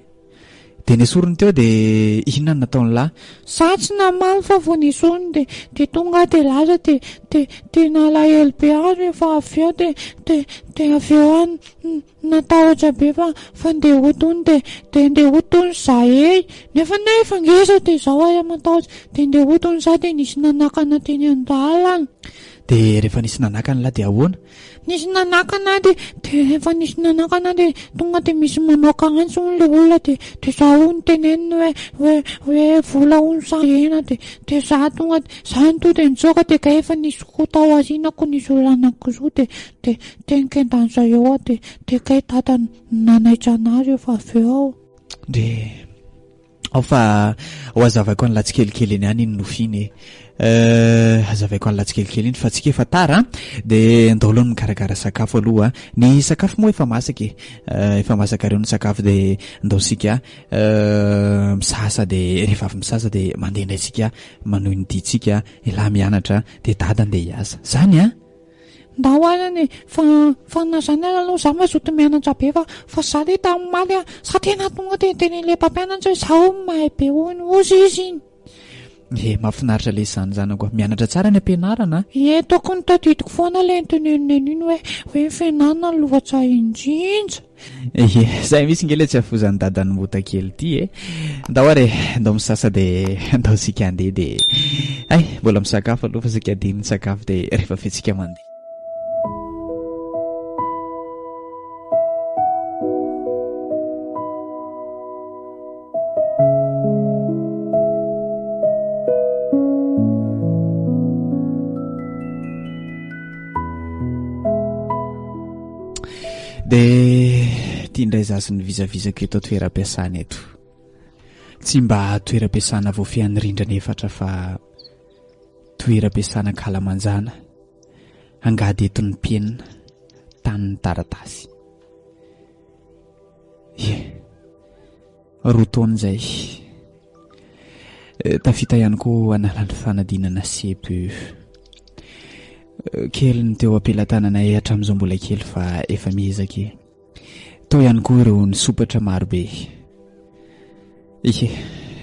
Speaker 3: Dia nesoriny teo dia inona no nataon'lah?
Speaker 4: Za tsy namaly fa vao nesoriny dia dia tonga aho dia lasa dia dia dia nalahelo be aho rehefa avy eo dia dia dia avy eo aho natahotra be fa fa ndeha hody hono dia dia ndeha hody hono za hehy nefa ny ahy efa ngeza dia zao aho matahotra dia ndeha hody hono za dia nisy nanakana teny an-dalana.
Speaker 3: Dia rehefa nisy nanakana lah dia ahoana?
Speaker 4: Nisy nanakana ahy dia dia rehefa nisy nanakana ahy dia tonga dia misy mamoaka antsy hono ilay olona dia dia za hono teneniny hoe hoe hoe vola hono sa hena dia dia za tonga za no tonga dia nitsoaka dia kay efa nisy koa tao aorianako nisy olona anankiroa dia dia dia nikendan'zareo aho dia dia kay dada nanaitra anah rehefa avy eo.
Speaker 3: Dia Ao fa ho hazavaiko an'lah tsikelikely eny ihany iny nofy iny e. Euh, hazavaiko an'lah tsikelikely iny fa tsika efa tara an. Dia ndao aloha ny mikarakara sakafo aloha. Ny sakafo moa efa masaka e. Euh, efa masaka reo ny sakafo dia ndao sika euh, misasa dia rehefa avy misasa dia mandeha indray tsika manohy ny diantsika, elah mianatra dia dada andeha hiasa. Zany an!
Speaker 4: Ndao arany e, fa fa na zany ary aloha za mazoto mianatra be fa fa za le tamin'ny omaly a, za tena tonga de nitenen'le mpampianatra hoe za hono mahay be hono, hozy izy iny.
Speaker 3: Ie, mahafinaritra lesy zany zanako a, mianatra tsara any am-pianarana a.
Speaker 4: Ie, tokony tadidiko foana le niteneniny an'iny hoe hoe ny fianarana no lova tsara indrindra.
Speaker 3: Ie, zay mihitsy nge le tsy hafozan'i dadan'i Mota kely ity e. Ndao ary e, ndao misasa de ndao isika handeha de hay, mbola misakafo aloha fa saika adino ny sakafo de rehefa avy eo tsika mandeha. Dia ity indray za sy ny vizavizako eto toeram-piasana eto. Tsy mba toeram-piasana voafehin'ny rindrana efatra fa toeram-piasana ankalamanjana, angady entin'ny penina, tanin'ny taratasy. Ie. Roa taona izay. Tafita ihany koa hanala ny fanadinana CPE. Kely ny teo am-pelatananay hatramin'izao mbola kely fa efa miezaka e. Tao ihany koa ireo nisopatra marobe. Ie,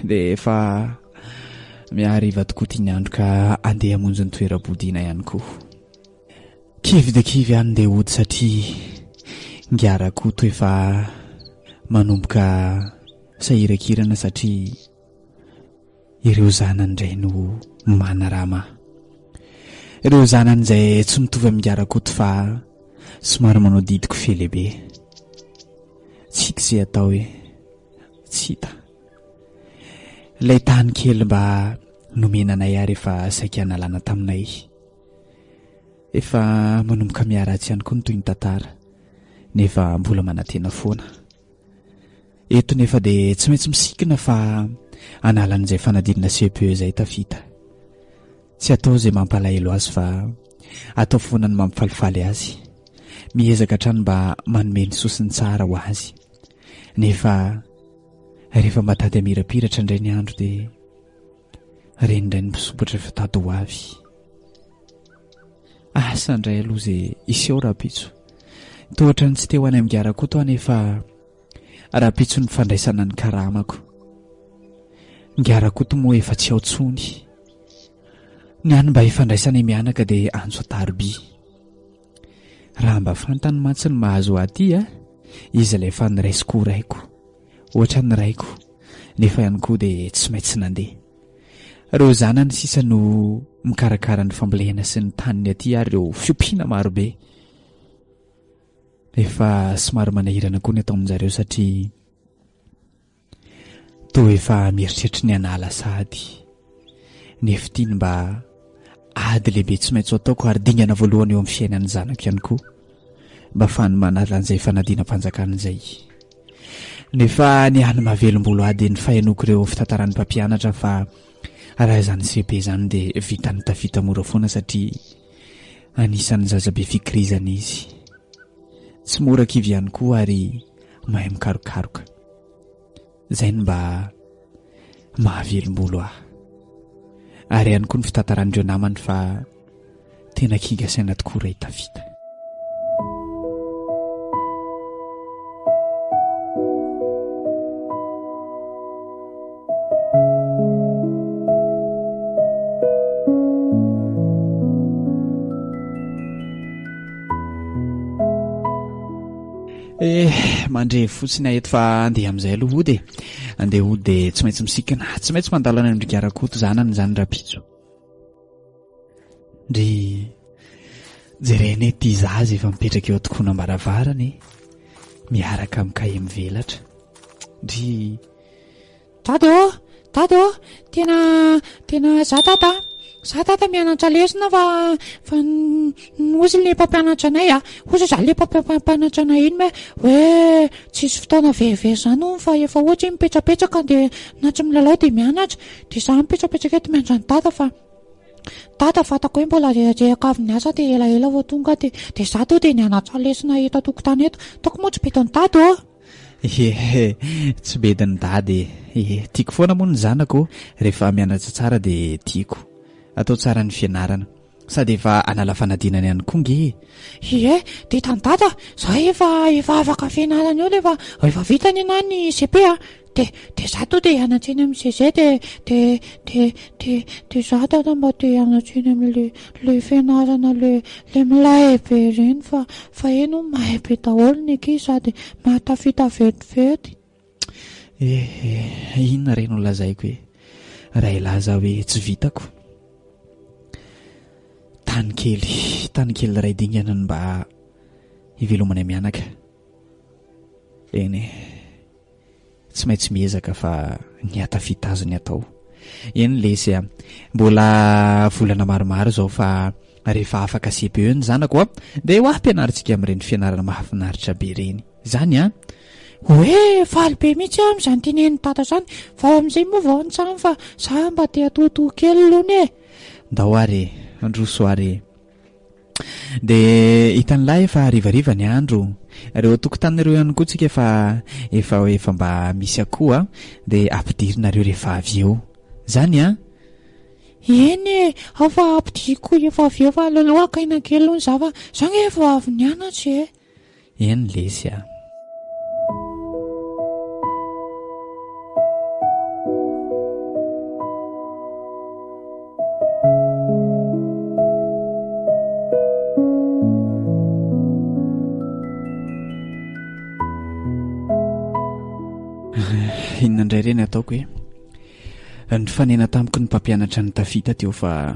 Speaker 3: dia efa mihariva tokoa ity ny andro ka andeha hamonjy ny toeram-podiana ihany koa. Kivy dia kivy aho ndeha hody satria Ingahy Rakoto efa manomboka sahirakirana satria ireo zanany indray no manarama. Ireo zanany izay tsy mitovy amin'Ingahy Rakoto fa somary manao didiko fe lehibe. Tsy hita izay atao e, tsy hita. Ilay tany kely mba nomena anay ary efa saika nalana taminay. Efa manomboka miharatsy ihany koa ny tohin'ny tantara, nefa mbola manantena foana. Eto nefa dia tsy maintsy misikina fa hanala an'izay fanadinana CPE izay tafita. Tsy atao izay mampalahelo azy fa atao foana ny mampifalifaly azy. Miezaka hatrany mba manome ny sosony tsara ho azy. Nefa rehefa mba tady hamirapiratra indray ny andro dia Reny indray ny mpisompatra efa tady ho avy. Asa indray aloha izay hiseho rahampitso. Toa ohatran'ny tsy te ho any amin'ny Garakoto aho nefa rahampitso ny fandraisana ny karamako. Ny Garakoto moa efa tsy ao intsony. Ny any mba hifandraisanay mianaka dia antso an-tariby. Raha mba fantany mantsy ny mahazo ahy aty a, izy ilay efa niraisiko ho raiko. Ohatra ny raiko, nefa ihany koa dia tsy maintsy nandeha. Ireo zanany sisa no mikarakara ny fambolena sy ny taniny aty ary ireo fiompiana marobe. Efa somary manahirana koa ny atao amin-jareo satria toa efa mieritreritry ny hanala sahady. Nefa ity no mba ady lehibe tsy maintsy ho ataoko ary dingana voalohany eo amin'ny fiainan'ny zanako ihany koa mba afahany manala an'izay fanadinam-panjakana izay. Nefa ny hany mahavelom-bolo ahy dia ny fahenoako ireo fitantaran'ny mpampianatra fa raha izany cepe izany dia vitan'ny tafita mora foana satria anisan'ny zaza be fikirizana izy. Tsy mora kivy ihany koa ary mahay mikarokaroka. Izay no mba mahavelom-bolo ahy. Ary ihany koa ny fitantaran'ireo namany fa tena kinga saina tokoa raha i Tafita. Eh, mandre fotsiny aho eto fa andeha amin'izay aloha hody e. Andeha hody dia tsy maintsy misikina, tsy maintsy mandalo any amin-dry Garakoto zanany izany rahampitso. Ndry, jerena ity zaza efa mipetraka eo an-tokonam-baravarana e, miaraka amin'ny kahie mivelatra. Ndry.
Speaker 4: Dada ô! Dada ô! Tena, tena za dada a! Za dada mianatra lesona fa, fa hozy le mpampianatra anay a! Hozy za le mpampianatra anay iny hoe, hoe tsisy fotoana verivery zany hono fa efa ohatra hoe mipetrapetraka de na tsy milalao de mianatra, de za mipetrapetraka eto miandry an'i dada fa, dada fantako hoe mbola reraka avy niasa de elaela vao tonga de, de za to de nianatra lesona eto an-tokotany eto, ataoko moa tsy bedin'i dada ô!
Speaker 3: Ie, tsy bedin'i dada e. Ie, tiako foana moa ny zanako, rehefa mianatra tsara dia tiako. Atao tsara ny fianarana. Sady efa hanala fanadinana ihany koa nge e.
Speaker 4: Ie, dia hitan'i dada, za efa efa afaka fianarana eo efa efa vita ny anahy ny cepe a. Dia dia za to dia hianatra eny amin'ny CG dia dia dia dia dia za dada mba te hianatra eny amin'le le fianarana le le milay be ireny fa fa eny hono mahay be daholo ny ankizy sady mahatafita vetivety.
Speaker 3: Eh eh, inona re no lazaiko e? Raha hilaza aho hoe tsy vitako. Tany kely, tany kely iray dingana no mba hivelomanay mianaka. Eny e. Tsy maintsy miezaka fa ny hahatafita azy ny atao. Eny lesy a! Mbola volana maromaro izao fa rehefa afaka CPE ny zanako a, dia ho ampianarintsika amin'ireny fianarana mahafinaritra be ireny. Izany an!
Speaker 4: Hoe faly be mihitsy aho amin'izany tenenin'i Dada izany, vao amin'izay moa vao nitsam fa za mba te hatoatoa kely lony e!
Speaker 3: Ndao ary e! Handroso ary e! Dia hitan'lah efa harivariva ny andro. Ireo tokontany ireo ihany koa tsika efa efa efa mba misy akoho a, dia ampidirinareo rehefa avy eo. Zany an?
Speaker 4: Eny e, ao fa ampidiriko rehefa avy eo fa aleo aloha haka aina kely aloha za fa za nge vao avy nianatra e.
Speaker 3: Eny lesy a. Inona indray re ny ataoko e? Nifanena tamiko ny mpampianatra ny tafita teo fa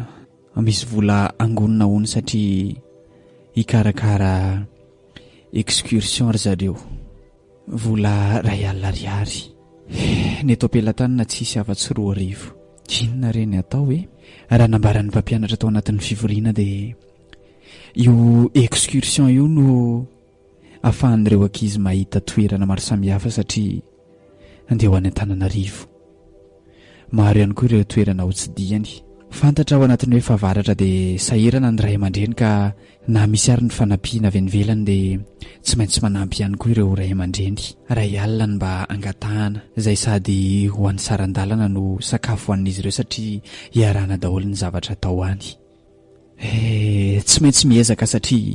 Speaker 3: misy vola angonina hono satria hikarakara Excursion ry zareo. Vola ray alina ariary. Ny eto am-pelatanana tsisy afa-tsy 2000. Inona re ny atao e? Raha nambaran'ny mpampianatra tao anatin'ny fivoriana dia io excursion io no afahan'ireo ankizy mahita toerana maro samihafa satria handeha ho any Antananarivo. Maro ihany koa ireo toerana hotsidihany. Fantatra ao anatin'ny hoe fahavaratra dia sahirana ny ray aman-dreny ka na misy ary ny fanampiana avy any ivelany dia tsy maintsy manampy ihany koa ireo ray aman-dreny. Iray alina no mba angatahana, izay sady ho an'ny saran-dalana no sakafo hohanin'izy ireo satria iarahana daholo ny zavatra atao any. Eh, tsy maintsy miezaka satria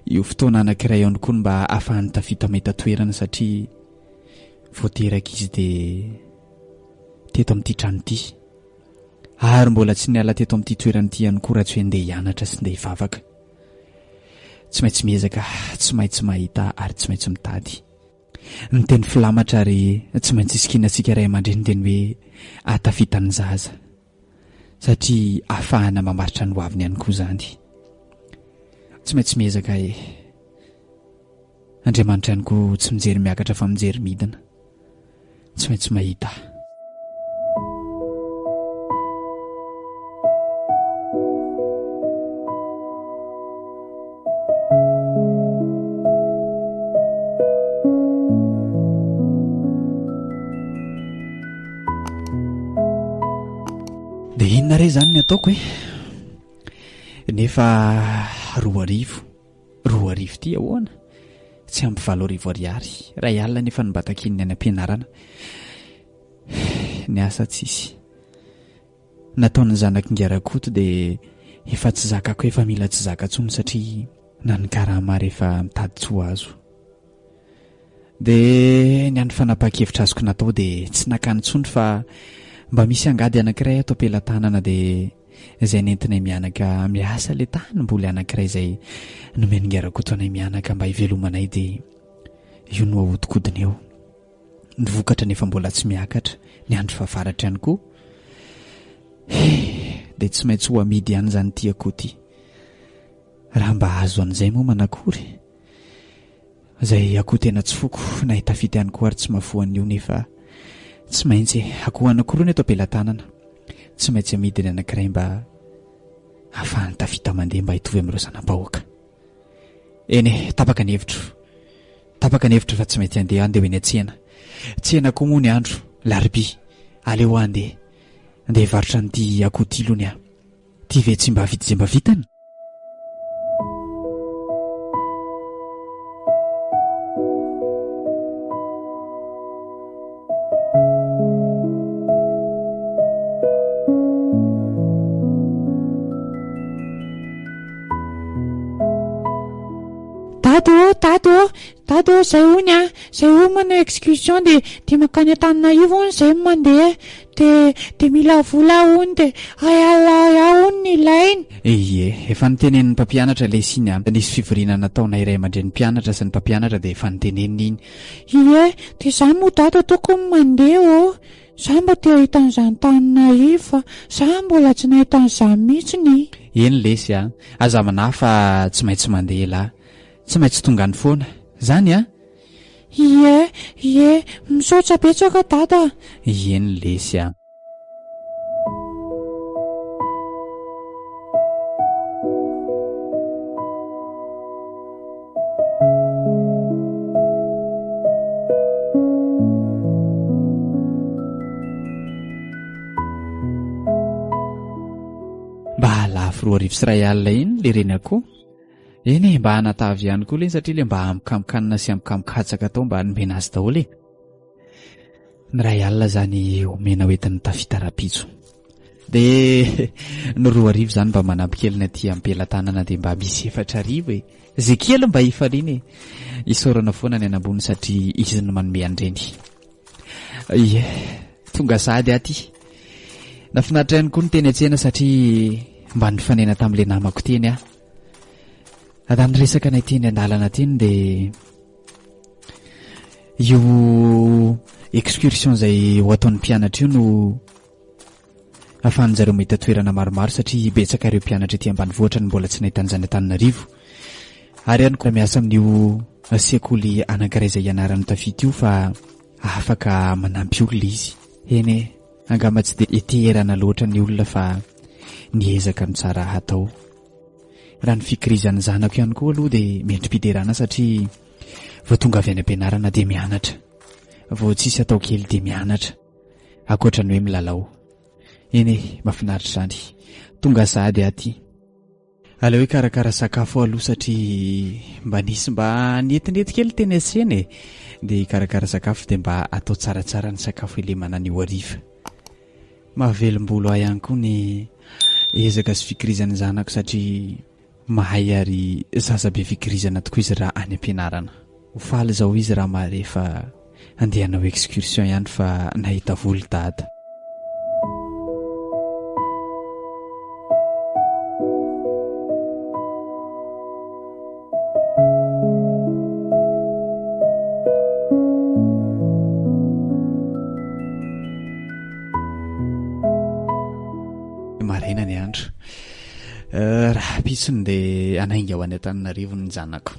Speaker 3: io fotoana anankiray io ihany koa no mba ahafahan'i Tafita mahita toerana satria vao teraka izy dia teto amin'ity trano ity. Ary mbola tsy niala teto amin'ity toerana ity ihany koa raha tsy hoe ndeha hianatra sy ndeha hivavaka. Tsy maintsy miezaka, tsy maintsy mahita ary tsy maintsy mitady. Ny teny filamatra ary tsy maintsy isikinantsika ray aman-dreny dia ny hoe ahatafita ny zaza. Satria ahafahana mamaritra ny hoaviny ihany koa izany. Tsy maintsy miezaka e. Andriamanitra ihany koa tsy mijery miakatra fa mijery midina. Tsy maintsy mahita. Dia inona re izany ny ataoko e? Nefa 2000, 2000 ity ahoana? Tsy ampy 8000 ariary. Iray alina nefa no mba takian'ny any am-pianarana. Ny asa tsisy. Nataon'ny zanak'ingahy Rakoto dia efa tsy zakako efa mila tsy zaka intsony satria na ny karama ary efa mitady tsy ho azo. Dia ny an'ny fanapahan-kevitra azoko natao dia tsy nakany intsony fa mba misy angady anankiray ato am-pelatanana dia izay nentinay mianaka miasa ilay tanimboly anankiray izay nomen'ingahy Rakoto anay mianaka mba hivelomanay dia io no ahodikodina eo. Ny vokatra nefa mbola tsy miakatra, ny andro fahavaratra ihany koa. He, dia tsy maintsy ho amidy ihany izany ity akoho ity. Raha mba azo an'izay moa manakory? Izay akoho tena tsy foko na i Tafita ihany koa ary tsy mahafoha an'io nefa tsy maintsy e. Akoho anankiroa ny eto am-pelatanana. Tsy maintsy amidy ny anankiray mba hahafahan'i Tafita mandeha mba hitovy amin'ireo zana-bahoaka. Eny e, tapaka ny hevitro. Tapaka ny hevitro fa tsy maintsy handeha handeha ho eny an-tsena. Tsena koa moa ny andro, larobia. Aleo aho handeha. Handeha hivarotra an'ity akoho ity lony aho. Ity ve tsy mba vidy izay mba vitany?
Speaker 4: Dada ô, dada ô, dada ô, zay hono a, zay hono manao excursion de de mankany Antananarivo hono zay no mandeha de de mila vola hono de ay ay ay hono ny ilaina.
Speaker 3: Ie, efa notenenin'ny mpampianatra lesy iny a, nisy fivoriana nataonay ray aman-dreny mpianatra sy ny mpampianatra dia efa noteneniny iny.
Speaker 4: Ie, de za moa dada tokony mandeha ô, za mba te hahita an'izany Antananarivo fa za mbola tsy nahita an'izany mihitsiny.
Speaker 3: Eny lesy a, aza manahy fa tsy maintsy mandeha elah, tsy maintsy tonga any foana, zany a!
Speaker 4: Ie, ie, misaotra betsaka dada a!
Speaker 3: Eny lesy a. Mba lafo 2001 iny le reny akoho. Eny e, mba hanatavy ihany koa leny satria le mba hamokamokanina sy hamokamokatsaka tao mba nomena azy daholo e. Ny iray alina izany omena ho entin'ny tafita rahampitso. Dia ny 2000 izany mba manampy kely ny aty am-pelatanana dia mba misy 4000 e. Izay kely mba hifaliana e. Isaorana foana ny any ambony satria izy no manome an'ireny. Ie, tonga sahady aty. Nafinaritra ihany koa ny teny an-tsena satria mba nifanena tamin'ilay namako teny aho. Raha niresaka anay teny an-dalana teny dia Io excursion izay ho ataon'ny mpianatra io no ahafahan'ny zareo mahita toerana maromaro satria betsaka ireo mpianatra ety ambanivohitra no mbola tsy nahita an'izany Antananarivo. Ary ihany koa miasa amin'io sekoly anankiray izay ianaran'i Tafita io fa afaka manampy olona izy. Eny e, angamba tsy dia eterana loatra ny olona fa ny ezaka no tsara hatao. Raha ny fikirizan'ny zanako ihany koa aloha dia mendri-piderana satria vao tonga avy any am-pianarana dia mianatra. Vao tsisy atao kely dia mianatra. Ankoatra ny hoe milalao. Eny e, mahafinaritra izany. Tonga sahady aho aty. Aleo hikarakara sakafo aloha satria mba nisy mba nietinety kely teny an-tsena e. Dia hikarakara sakafo dia mba atao tsaratsara ny sakafo hilemana anio hariva. Mahavelom-bolo ahy ihany koa ny ezaka sy fikirizan'ny zanako satria mahay ary zaza be fikirizana tokoa izy raha any am-pianarana. Ho faly izao izy raha mahare fa handeha hanao excursion ihany fa nahita vola i dada. Rahampitso no dia hanainga ho any Antananarivo ny zanako.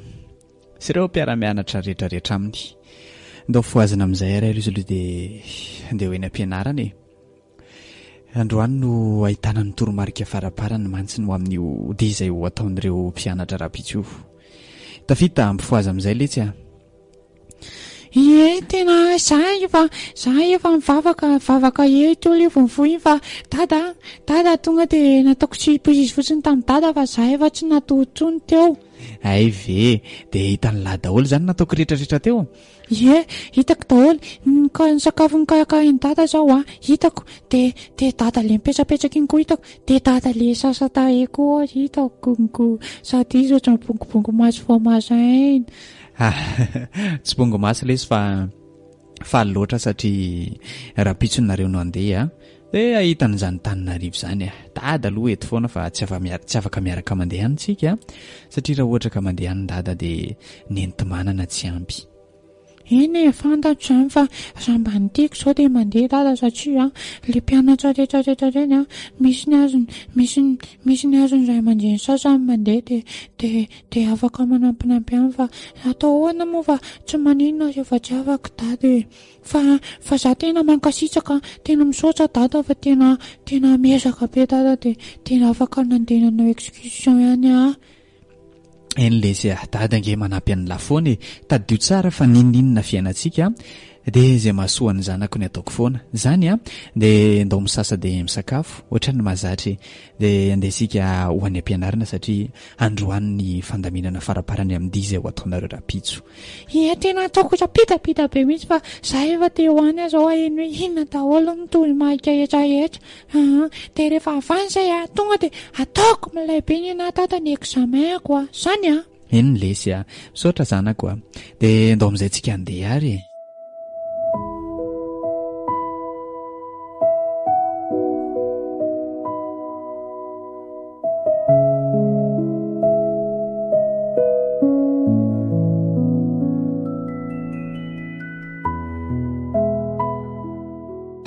Speaker 3: Sy ireo mpiara-mianatra rehetrarehetra aminy. Ndao fohazina amin'izay ary aloha izy aloha dia handeha ho eny am-pianarana e. Androany no ahitana ny toromarika faraparany mantsy ny ho amin'io dia izay ho ataon'ireo mpianatra rahampitso io. Tafita ampifohaza amin'izay letsy a!
Speaker 4: Ie, tena za efa za efa mivavaka vavaka eo teo le vao mifoha iny fa dada dada tonga de nataoko surprise fotsiny tamin'i dada fa za efa tsy natory intsony teo.
Speaker 3: Hay ve, de hitan'lah daholo zany nataoko retraretra teo?
Speaker 4: Ie, hitako daholo, ny ka- ny sakafo nokarakarain'i dada zao an, hitako, de de dada le mipetrapetraka iny koa hitako, de dada le sasa tarehy koa hitako ko, sady izy ohatran'ny bongobongo maso vao maraina.
Speaker 3: Tsy bongo maso lesy fa faly loatra satria rahampitso nareo no handeha dia hahita an'izany Tananarivo izany a. Dada aloha eto foana fa tsy afa tsy afaka miaraka mandeha any tsika satria raha ohatra ka mandeha any dada dia ny enti-manana tsy ampy.
Speaker 4: Eny e, fantatro izany fa raha mba ny tiako izao dia mandeha dada satria le mpianatra rehetra rehetra ireny an, misy ny azony misy ny misy ny azon'ny ray aman-dreny sasany mandeha dia dia Dia afaka manampinampy ihany fa atao ahoana moa fa tsy maninona rehefa tsy afaka dada e! Fa fa za tena mankasitraka tena misaotra dada fa tena tena miezaka be dada dia tena afaka nandeha nanao excursion ihany aho.
Speaker 3: Eny lesy a, dada ange manampy an'lah foana e, tadidio tsara fa n'inon'inona fiainantsika dia izay mahasoa ny zanako ny ataoko foana, zany a, dia ndao misasa dia misakafo, ohatran'ny mahazatra e, dia andeha isika ho any am-pianarana satria Androany ny fandaminana faraparany amin'ny dihy izay ho ataonareo rahampitso.
Speaker 4: Ie tena ataoko rapidapida be mihitsy fa za efa te ho any aho zao haheno hoe inona daholo ny toromarika rehetra rehetra aa de rehefa avy any zay a tonga de ataoko milay be ny anah dada ny examen-ko a zany a.
Speaker 3: Eny lesy a! Misaotra zanako a! Dia ndao amin'izay tsika handeha ary e!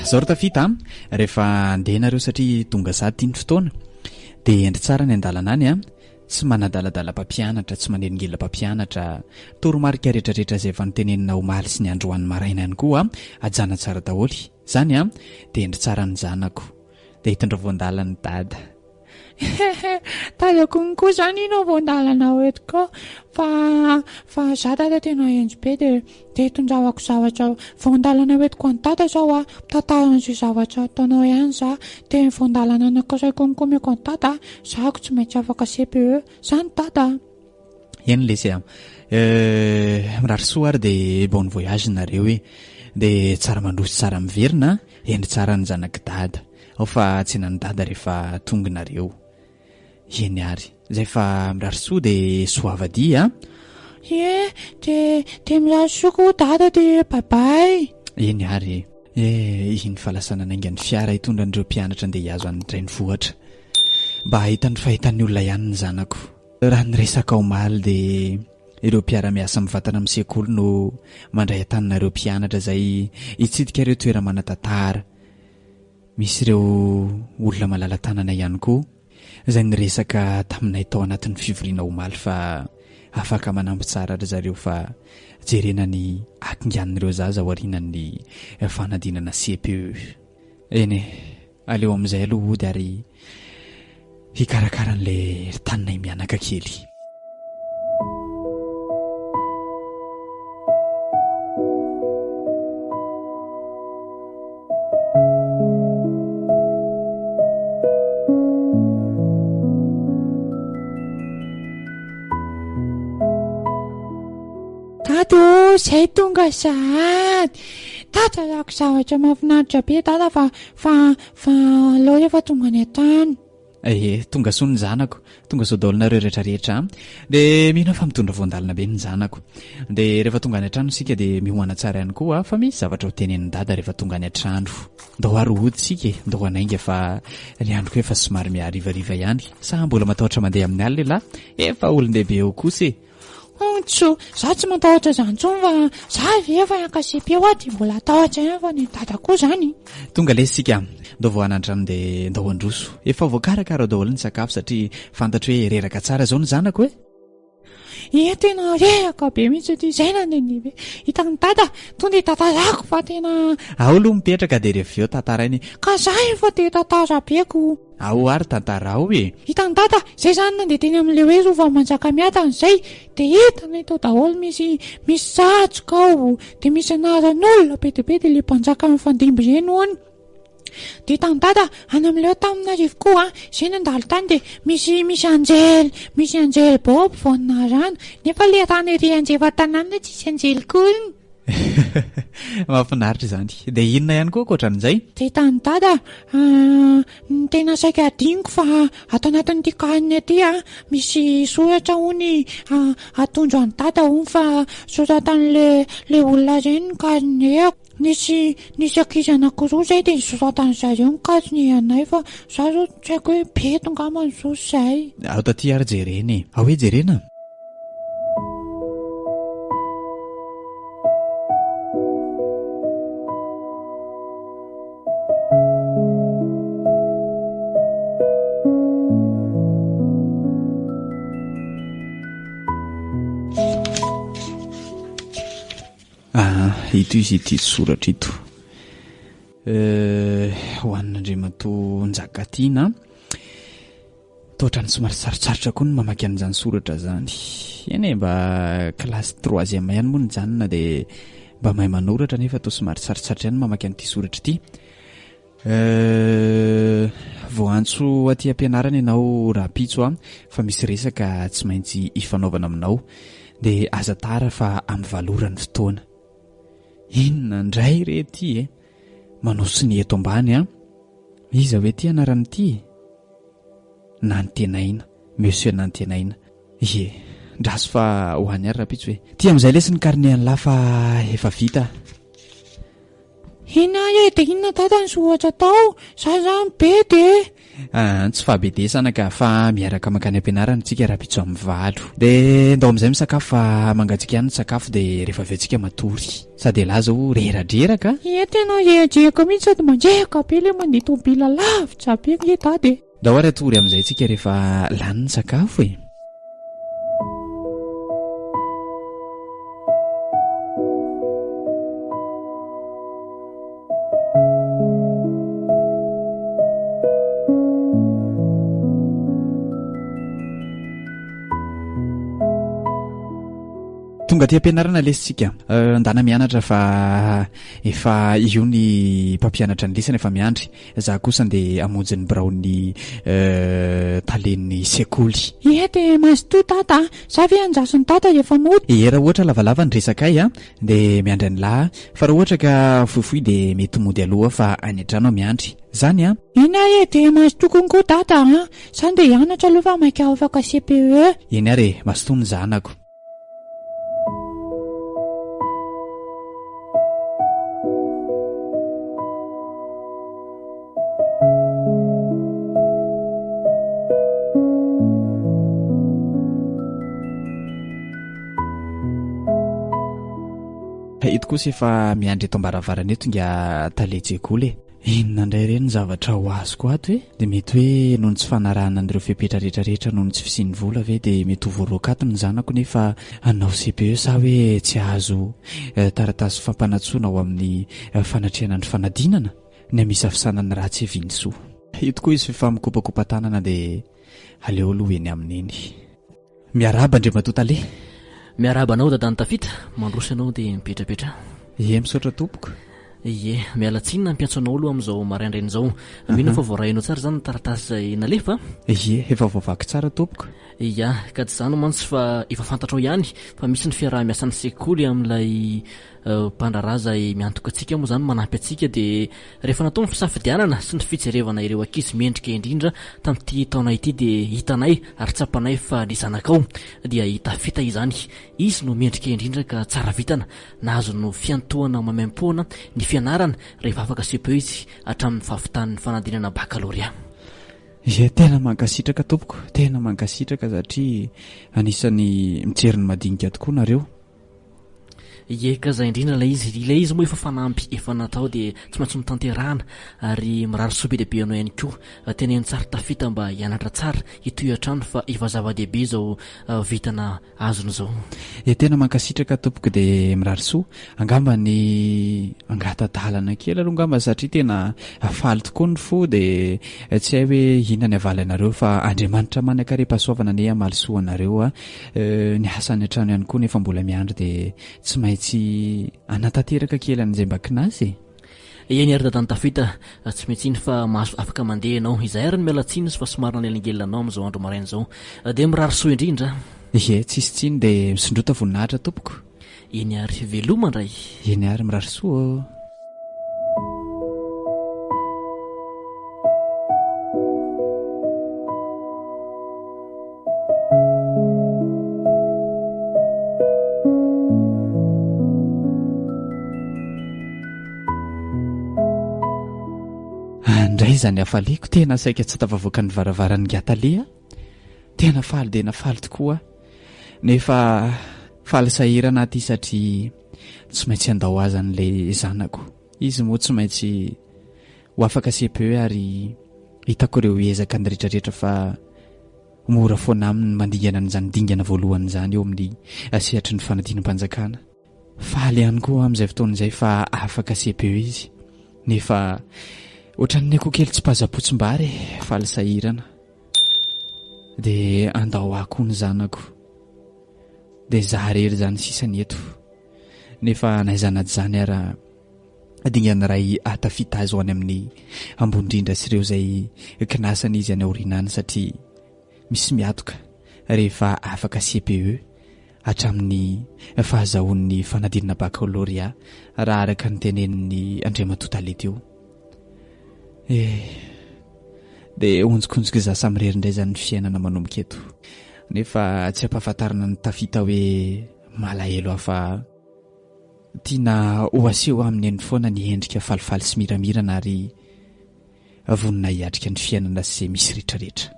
Speaker 3: Zao ry tafita a, rehefa andeha nareo satria tonga sahady ity ny fotoana dia hendry tsara ny andalana any a, tsy manadaladala mpampianatra, tsy manelingelina mpampianatra, toromarika rehetrarehetra izay efa notenenina omaly sy ny androany maraina ihany koa hajana tsara daholo, izany a, dia hendry tsara ny zanako. Dia hitondra voan-dalana dada.
Speaker 4: Hehe, tazako koa izany iny ao voan-dalana ao eto koa fa fa za dada tena hendry be dia dia itondravako zavatra voan-dalana ho entiko an'i dada izao a, mitantara an'izay zavatra ataonao ihany za, dia ny voan-dalana anankiray koa omeko an'i dada, zahako tsy maintsy afaka CPE, zany dada a.
Speaker 3: Eny lesy a. Mirary soa ary dia bon voyage nareo e. Dia tsara mandroso tsara miverina, hendry tsara ny zanak'i dada. Ao fa tsenan'i dada rehefa tonga nareo. Eny ary. Zay fa mirary soa dia soava dia a.
Speaker 4: Ie, dia dia mirary soa koa dada dia bye bye.
Speaker 3: Eny ary e. Eh, iny fa lasa nanainga ny fiara hitondra an'ireo mpianatra andeha hihazo an-drenivohitra. Mba hahita ny fahitan'ny olona ihany ny zanako. Raha ny resaka omaly dia ireo mpiara-miasa mivantana amin'ny sekoly no mandray an-tanana ireo mpianatra izay hitsidika ireo toera-manan-tantara. Misy ireo olona malala-tanana ihany koa izay niresaka taminay tao anatin'ny fivoriana omaly fa afaka manampy tsara ry zareo fa jerena ny hakingan'ireo zaza aorianan'ny fanadinana CPE. Eny e, aleo amin'izay aloha hody ary hikarakara an'ilay taninay mianaka kely.
Speaker 4: Dada ô, zay tonga sahady. Dada alako zavatra mahafinaritra be dada fa fa fa aleo rehefa tonga any an-trano.
Speaker 3: Ee, tonga soa ny zanako. Tonga soa daholo nareo rehetra rehetra a. Dia mino aho fa mitondra voan-dalana be ny zanako. Dia rehefa tonga any an-trano isika dia miomana tsara ihany koa fa misy zavatra ho tenenin'i dada rehefa tonga any an-trano. Ndao ary hody isika e, ndao hanainga fa ny andro koa efa somary miharivariva ihany. Sa mbola matahotra mandeha amin'ny alina ialahy? Efa olon-dehibe eo kosa e.
Speaker 4: Ontso, za tsy matahotra izany intsony fa za ve efa haka CP hoa dia mbola hatahotra ihany fa ny dada koa izany.
Speaker 3: Tonga lesy isika, ndao vao hanandrano dia ndao handroso. Efa voakarakara daholo ny sakafo satria fantatro hoe reraka tsara izao ny zanako e!
Speaker 4: Ie tena reraka be mihitsy ity, izay nandehandeha be. Hitan'i dada, tonga dia tantarako fa tena.
Speaker 3: Ao aloha mipetraka dia rehefa avy eo tantaraina e.
Speaker 4: Ka za efa te hitantara be ko.
Speaker 3: Ao ary tantarao e!
Speaker 4: Hitan'i dada, izay zany nandeha teny amin'ilay hoe Rova Manjakamiadana izay, dia hitanay tao daholo misy misy satroka ao, dia misy anaran'olona be dia be, dia ilay mpanjaka mifandimby ireny hono. Dia hitan'i dada, any amin'ilay hoe Taminarivo koa, izay nandalo tany dia misy misy anjely, misy anjely be ao ampovoan'ny rano, nefa ilay rano ery anjevan-tanàna tsisy anjely koa.
Speaker 3: Mahafinaritra izany. Dia inona ihany koa ankoatran'izay?
Speaker 4: Dia hitan'i dada, ny tena saika adinoko fa ato anatin'ity carnet ity an, misy soratra hono atondro an'i dada hono fa soratan'le le olona ireny ny carnet-ko. Nisy nisy ankizy anankiroa izay dia nosoratan'ny zareo ny carnet anay fa za zao tsy haiko hoe beto angamba ny zo izay.
Speaker 3: Ao taty ary jerena e. Ao hoe jerena? Ah, ito izy ity soratra ito. Eh, ho an'Andriamatoa Njakatiana. Toa ohatran'ny somary sarotsarotra koa ny mamaky an'izany soratra izany. Eny e, mba classe troisième ihany moa nijanona dia mba mahay manoratra nefa toa somary sarotsarotra ihany ny mamaky an'ity soratra ity. Euh, voaantso aty am-pianarana ianao rahampitso an, fa misy resaka tsy maintsy ifanaovana aminao. Dia aza tara fa amin'ny valo ora ny fotoana. Inona indray re ity e? Manao sonia eto ambany an. Iza hoe ity anaran'ity e? Nantenaina, Monsieur Nantenaina. Ie, ndraso fa ho any ary rahampitso e. Ty amin'izay lesy ny carnet an'lah fa efa vita.
Speaker 4: Inona e, dia inona dada ny soratra tao? Za zany bedy e!
Speaker 3: Ah, tsy fahabedesana ka, fa miaraka mankany am-pianarana tsika rahampitso amin'ny valo. Dia ndao amin'izay misakafo fa mangatsiaka ihany ny sakafo dia rehefa avy eo tsika matory. Sady elah zao reradreraka a!
Speaker 4: Ie, tena reradreraka mihitsy sady mandreraka be ilay mandeha tômôbila lavitra be nge dada e!
Speaker 3: Ndao ary hatory amin'izay tsika rehefa lany ny sakafo e! Tonga aty am-pianarana lesy tsika. Eh, andana mianatra fa efa io ny mpampianatra ny lisany efa miandry. Za kosa ndeha hamonjy ny biraon'ny eh, talen'ny sekoly.
Speaker 4: Ie dia mazotoa dada a! Za ve andrason'i dada rehefa mody?
Speaker 3: Ie raha ohatra lavalava ny resakay a, dia miandry an'lah, fa raha ohatra ka fohifohy dia mety mody aloha fa any an-trano aho miandry. Zany a!
Speaker 4: Eny ary e, dia mazotoa konko dada a! Za ndeha hianatra aloha fa maika ho afaka CPE.
Speaker 3: Eny ary e, mazotoa ny zanako. Eto kosa efa miandry eto am-baravarana eto nga tale tsekoly e. Inona indray re ny zavatra ho azoko ato e? Dia mety hoe noho ny tsy fanarahana an'ireo fepetra rehetra rehetra noho ny tsy fisian'ny vola ve dia mety ho voaroaka ato ny zanako nefa hanao CPE sa hoe tsy hahazo taratasy fampanantsoana ao amin'ny fanatrehana ny fanadinana? Ny amisavisana ny ratsy vy ny soa. Ito koa izy f'efa mikopakopa-tanana dia aleo aloha eny aminy eny. Miarahaba Andriamatoa Tale.
Speaker 1: Miarahaba anao Dadan'i Tafita, mandroso ianao dia mipetrapetraha.
Speaker 3: Ie, misaotra tompoko.
Speaker 1: Ie, miala tsiny nampiantso anao aloha amin'izao maraindraina izao. Mino aho fa voarainao tsara izany ny taratasy izay nalefa?
Speaker 3: Ie, efa voavaky tsara tompoko.
Speaker 1: Ia, ka tsy izany mantsy fa efa fantatrao ihany fa misy ny fiaraha-miasan'ny sekoly amin'ilay Mpandraharaha izay miantoka antsika moa izany manampy antsika dia rehefa natao ny fisafidianana sy ny fijerevana ireo ankizy mendrika indrindra tamin'ity taona ity dia hitanay ary tsapanay fa ny zanakao dia i Tafita izany. Izy no mendrika indrindra ka tsara vintana nahazo ny fiantohana maimaimpoana ny fianarana rehefa afaka CPE izy hatramin'ny fahavitan'ny fanadinana bakalorea.
Speaker 3: Ie, tena mankasitraka tompoko, tena mankasitraka satria anisan'ny mijery ny madinika tokoa nareo.
Speaker 1: Ie ka zay indrindra ilay izy, ilay izy moa efa fanamby efa natao dia tsy maintsy notanterahana ary mirary soa be dia be anao ihany koa. Teneno tsara tafita mba hianatra tsara, hitohy hatrany fa efa zava-dehibe izao vintana azony izao.
Speaker 3: Ie tena mankasitraka tompoko dia mirary soa. Angamba ny angata-dalana kely aloha angamba satria tena faly tokoa ny fo dia tsy hay hoe inona ny havaly anareo fa Andriamanitra manan-karem-pahasoavana anie hamaly soa anareo a. Ny asa any an-trano ihany koa nefa mbola miandry dia tsy maintsy hanatanteraka kely an'izay mba kinasa e!
Speaker 1: Eny ary dadan'i Tafita, tsy maintsy iny fa mahazo afaka mandeha ianao. Izahay ary no miala tsiny fa somary nanelingelina anao amin'izao andro maraina izao. Dia mirary soa indrindra.
Speaker 3: Ie, tsisy tsiny dia misondrota voninahitra tompoko.
Speaker 1: Eny ary, veloma indray.
Speaker 3: Eny ary, mirary soa ô! Andray izany hafaliako, tena saika tsy tafavoaka ny varavaran'ny Ngatale aho. Tena faly dia faly tokoa aho. Nefa faly sahirana aho ity satria tsy maintsy handao azy an'ilay zanako. Izy moa tsy maintsy ho afaka CPE ary hitako ireo ezaka ny rehetrarehetra fa mora foana aminy ny mandingana an'izany dingana voalohany izany eo amin'ny sehatry ny fanadinam-panjakana. Faly ihany koa aho amin'izay fotoana izay fa afaka CPE izy. Nefa ohatran'ny akoho kely tsipazam-potsim-bary e, faly sahirana. Dia andao ahy koa ny zanako. Dia izaho irery izany sisa ny eto. Nefa na izany na tsy izany ara dingana iray ahatafita azy ho any amin'ny ambony indrindra sy ireo izay kinasana izy any aoriana any satria misy miatoka rehefa afaka CPE hatramin'ny fahazahoan'ny fanadinana baccalauréat raha araka ny tenenin'ny Andriamatoa Tale teo. Eh, dia honjokonjoko izaho samirery indray izany ny fiainana manomboka eto. Nefa tsy ampahafantarina ny tafita hoe malahelo aho fa Tiana ho aseho aminy eny foana ny endrika falifaly sy miramirana ary vonona hiatrika ny fiainana sy izay misy retraretra.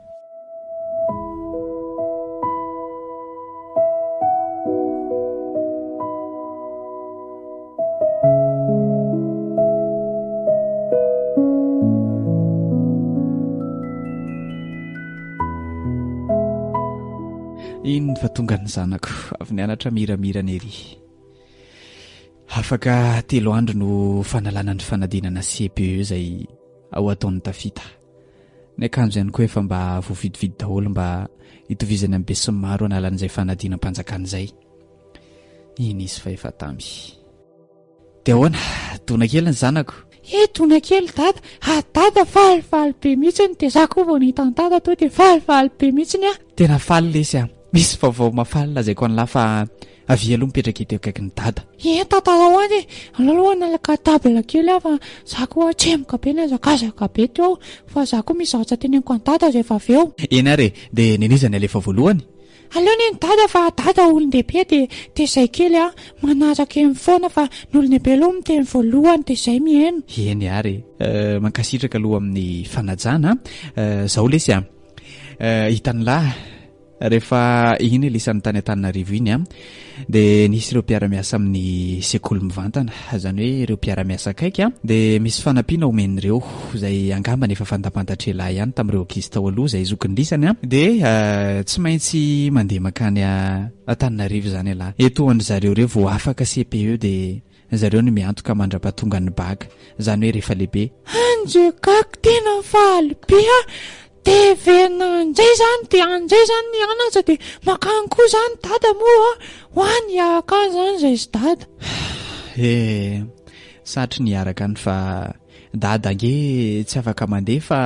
Speaker 3: Iny fa tonga ny zanako avy nianatra miramirana ery. Afaka telo andro no fanalana ny fanadinana CPE izay ho ataon'ny Tafita. Ny akanjo ihany koa efa mba voavidividy daholo mba hitovizany amin'ny besinimaro hanalan'izay fanadinam-panjakana izay. Iny izy fa efa tamy. Dia ahoana? Dona kely ny zanako.
Speaker 4: He dona kely dada! Ah dada falifaly be mihitsiny dia za koa vao nahita an'i dada tonga dia falifaly be mihitsiny aho.
Speaker 3: Tena faly lesy a! Misy vaovao mahafaly lazaiko an'lah fa avia aloha mipetraka eto akaikin'i dada.
Speaker 4: Eny tantarao any e! Aleo aloha hanalaka table kely aho fa za koa tsemboka be nihazakazaka be teo fa za koa misy zavatra teneniko an'i dada rehefa avy eo.
Speaker 3: Eny ary e! Dia nen'iza ny alefa voalohany?
Speaker 4: Aleo anie ny dada fa dada olon-dehibe dia dia izay kely a! Manaraka eny foana fa ny olon-dehibe aloha miteny voalohany dia izay mihaino.
Speaker 3: Eny ary e! Mankasitraka aloha amin'ny fanajana a! Zao lesy a! Hitan'lah rehefa iny lisany tany Antananarivo iny a, dia nisy ireo mpiara-miasa amin'ny sekoly mivantana, izany hoe ireo mpiara-miasa akaiky a, dia misy fanampiana omen'ireo izay angambany efa fantapantatr'elah ihany tamin'ireo ankizy tao aloha izay zokin'ny lisany a, dia tsy maintsy mandeha mankany Antananarivo izany elah. Eto an-dry zareo ireo vao afaka CPE dia Zareo no miantoka mandrapatonga ny bac, zany hoe rehefa lehibe.
Speaker 4: Anjekak tena faly be ah! De heverina anjay zany de anjay zany ny anatra de makany koa zany dada moa ah! Ho any hiaraka any zany zay sy dada.
Speaker 3: Eh! Satry ny hiaraka any fa Dada ange tsy afaka mandeha fa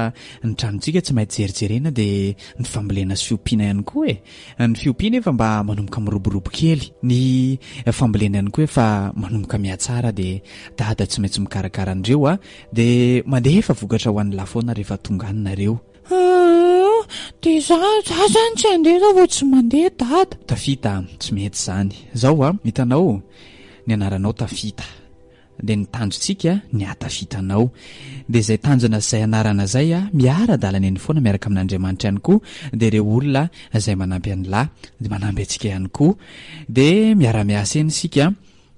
Speaker 3: ny tranontsika tsy maintsy jerijerena dia ny fambolena sy fiompiana ihany koa e! Ny fiompiana efa mba manomboka miroborobo kely, ny fambolena ihany koa efa manomboka mihatsara dia dada tsy maintsy mikarakara an'ireo a! Dia mandefa vokatra ho an'lah foana rehefa tonga any nareo.
Speaker 4: Aa! Dia za, za zany tsy handeha raha vao tsy mandeha dada.
Speaker 3: Tafita a! Tsy mety izany. Zao a! Hitanao, ny anaranao Tafita. Dia ny tanjontsika ny hahatafita anao. Dia izay tanjona sy izay anarana izay miara-dalana eny foana miaraka amin'Andriamanitra ihany koa, dia ireo olona izay manampy an'lah dia manampy antsika ihany koa. Dia miara-miasa eny isika.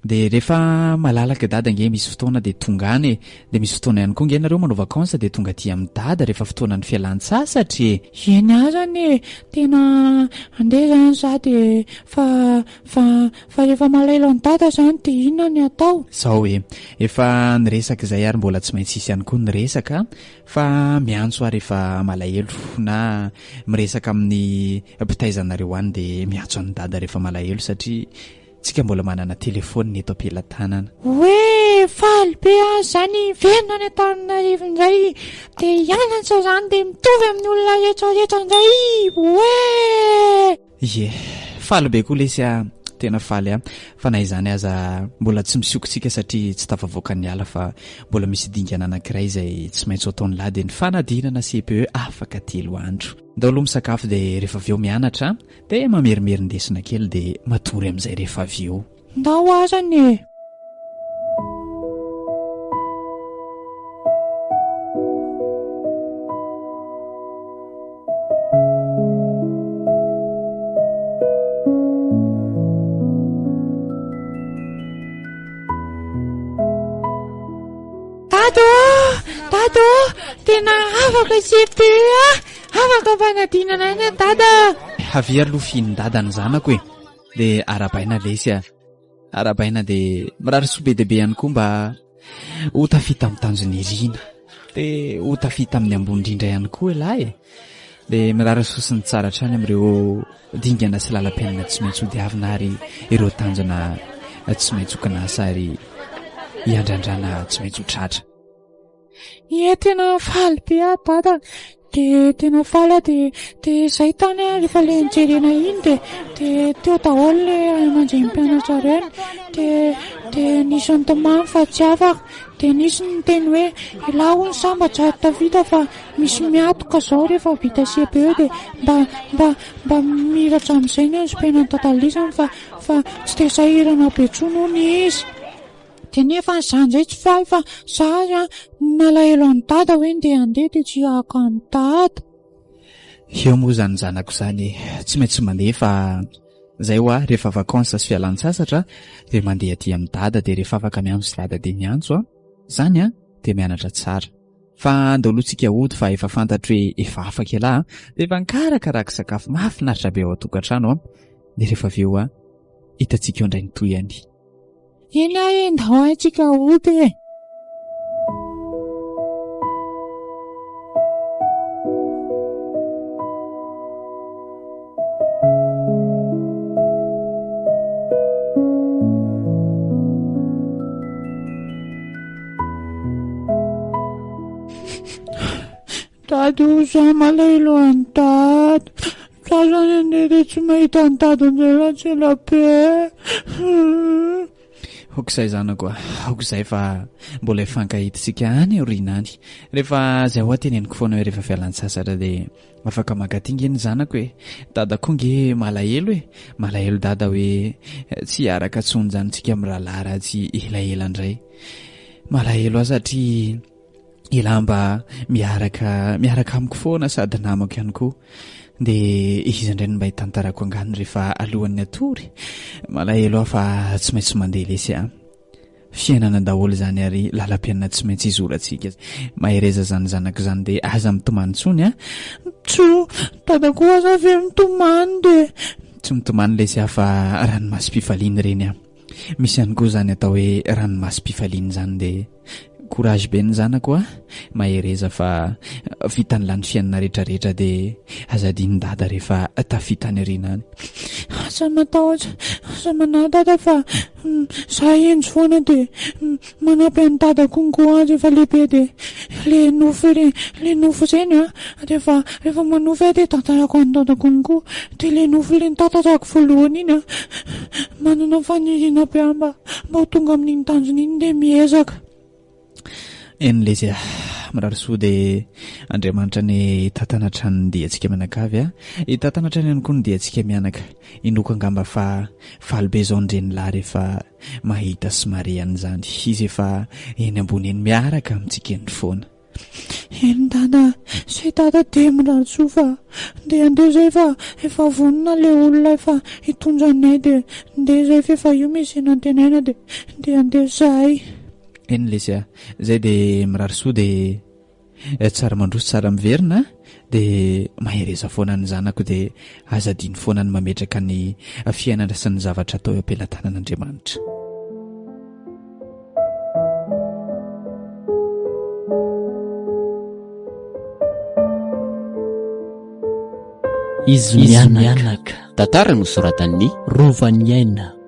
Speaker 3: Dia rehefa malalaka dada ange misy fotoana dia tonga any e. Dia misy fotoana ihany koa ange nareo manao vacances dia tonga aty amin'i dada rehefa fotoanan'ny fialan-tsasatra e.
Speaker 4: Eny azany e, tena andeha izany za dia fa fa fa rehefa malahelo an'i dada izany dia inona ny atao?
Speaker 3: Zao e, efa niresaka izay ary mbola tsy maintsy hisy ihany koa ny resaka fa miantso aho rehefa malahelo na miresaka amin'ny mpitaiza anareo any dia miantso an'i dada rehefa malahelo satria Tsika mbola manana telephone eto am-pelatanana.
Speaker 4: Hoe faly be aho zany hiverina any Antananarivo indray de hianatra zany de mitovy amin'ny olona rehetra rehetra indray hoe.
Speaker 3: Ie, faly be koa lesy ah, tena faly ah, fa na izany aza mbola tsy misoko tsika satria tsy tafavoaka ny ala fa mbola misy dingana anankiray izay tsy maintsy ho ataon'ny lahy dia ny fanadinana CPE afaka telo andro. Ndao aloha misakafo dia rehefa avy eo mianatra. Dia mamerimerin-desona kely dia matory amin'izay rehefa avy eo.
Speaker 4: Ndao azany e! Dada ô! Dada ô! Tena afaka CPE a! Afaka fanadinana any an dada.
Speaker 3: Avia aloha fihinin dada ny zanako e. Dia arabaina lesy a. Arabaina dia mirary soa be dia be ihany koa mba ho tafita amin'ny tanjona irina. Dia ho tafita amin'ny ambony indrindra ihany koa elah e. Dia mirary soa sy ny tsara hatrany amin'ireo dingana sy lalam-piainana tsy maintsy hodiavina ary ireo tanjona tsy maintsy ho kinasa ary hiandrandrana tsy maintsy ho tratra.
Speaker 4: Ie tena faly be aho dada de tena faly aho de de zay tany aho rehefa le nijerena iny de de teo daholo le ray aman-dreny mpianatra ireny de de nisy nitomany fa tsy afaka de nisy niteny hoe elah hono sambatra ary tafita fa misy miatoka zao rehefa vita CPE de mba mba mba mihiratra amin'izay ny antom-piainan'i dada lisany fa fa tsy de sahirana be intsony hono izy. Dia nefa za indray tsy faly fa za ary an nalahelo an'i dada hoe ndeha handeha dia tsy hiaraka amin'i dada.
Speaker 3: Eo moa izany zanako izany tsy maintsy mandeha fa zay hoa rehefa vacances sy fialan-tsasatra dia mandeha aty amin'i dada dia rehefa afaka miantso dada dia miantso an, izany an dia mianatra tsara. Fa andao aloha tsika hody fa efa fantatro hoe efa afaka ialahy an, dia efa nikarakarako sakafo mahafinaritra be ao an-tokantrano an, dia rehefa avy eo an hitantsika eo indray ny tohiny.
Speaker 4: Eny aho e, ndao haintsika hody e. Dada o, za malahelo an'i Dada. Za zany andeha dia tsy mahita an'i Dada indray raha tsy ela be.
Speaker 3: Aoka izay zanako a, aoka izay fa mbola hifankahita isika any aoriana any. Rehefa izay hoa teneniko foana hoe rehefa fialan-tsasatra dia afaka mankaty nge ny zanako e. Dada koa nge malahelo e, malahelo dada hoe tsy hiaraka intsony izany tsika mirahalahy raha tsy elaela indray. Malahelo aho satria Elah mba miaraka miaraka amiko foana sady namako ihany koa. Dia iza indray no mba hitantarako angano rehefa alohan'ny hatory? Malahelo aho fa tsy maintsy mandeha lesy a. Fiainana daholo izany ary lalam-piainana tsy maintsy izorantsika. Mahereza izany zanako izany dia aza mitomany intsony a.
Speaker 4: Tso, dada koa aza ve mitomany dia.
Speaker 3: Tsy mitomany lesy aho fa ranomasom-pifaliana ireny a. Misy ihany koa izany atao hoe ranomasom-pifaliana izany dia courage be ny zanako a! Mahereza fa vita ny lany fiainana rehetrarehetra dia aza adino dada rehefa tafita any aoriana any.
Speaker 4: Aza matahotra, aza manahy dada fa za hendry foana dia manampy an'i dada kongo aho rehefa lehibe dia le nofy le le nofy ireny a, rehefa rehefa manofy aho dia tantarako an'i dada kongo dia le nofy le nitantarako voalohany iny a, manana faniriana be aho mba mba ho tonga amin'iny tanjona iny dia miezaka.
Speaker 3: Eny lesy a, Mirary soa dia Andriamanitra anie hitantana hatrany ny diantsika mianakavy a. Hitantana hatrany ihany koa ny diantsika mianaka. Inoako angamba fa faly be izao ny renilahy rehefa mahita sy mahare an'izany. Izy efa eny ambony eny miaraka amintsika eny foana.
Speaker 4: Eny dada, zay dada dia mirary soa fa ndeha andeha zay fa efa vonona le olona efa hitondra anay dia ndeha zay f'efa io misy nantenaina dia ndeha andeha zahay.
Speaker 3: Eny lesy a, zay dia mirary soa dia tsara mandroso tsara miverina a, dia mahereza foana ny zanako dia aza adino foana ny mametraka ny fiainana sy ny zavatra atao eo am-pelatanan'Andriamanitra.
Speaker 1: Izy mianaka.
Speaker 2: Tantara nosoratan'i
Speaker 1: Rovaniaina.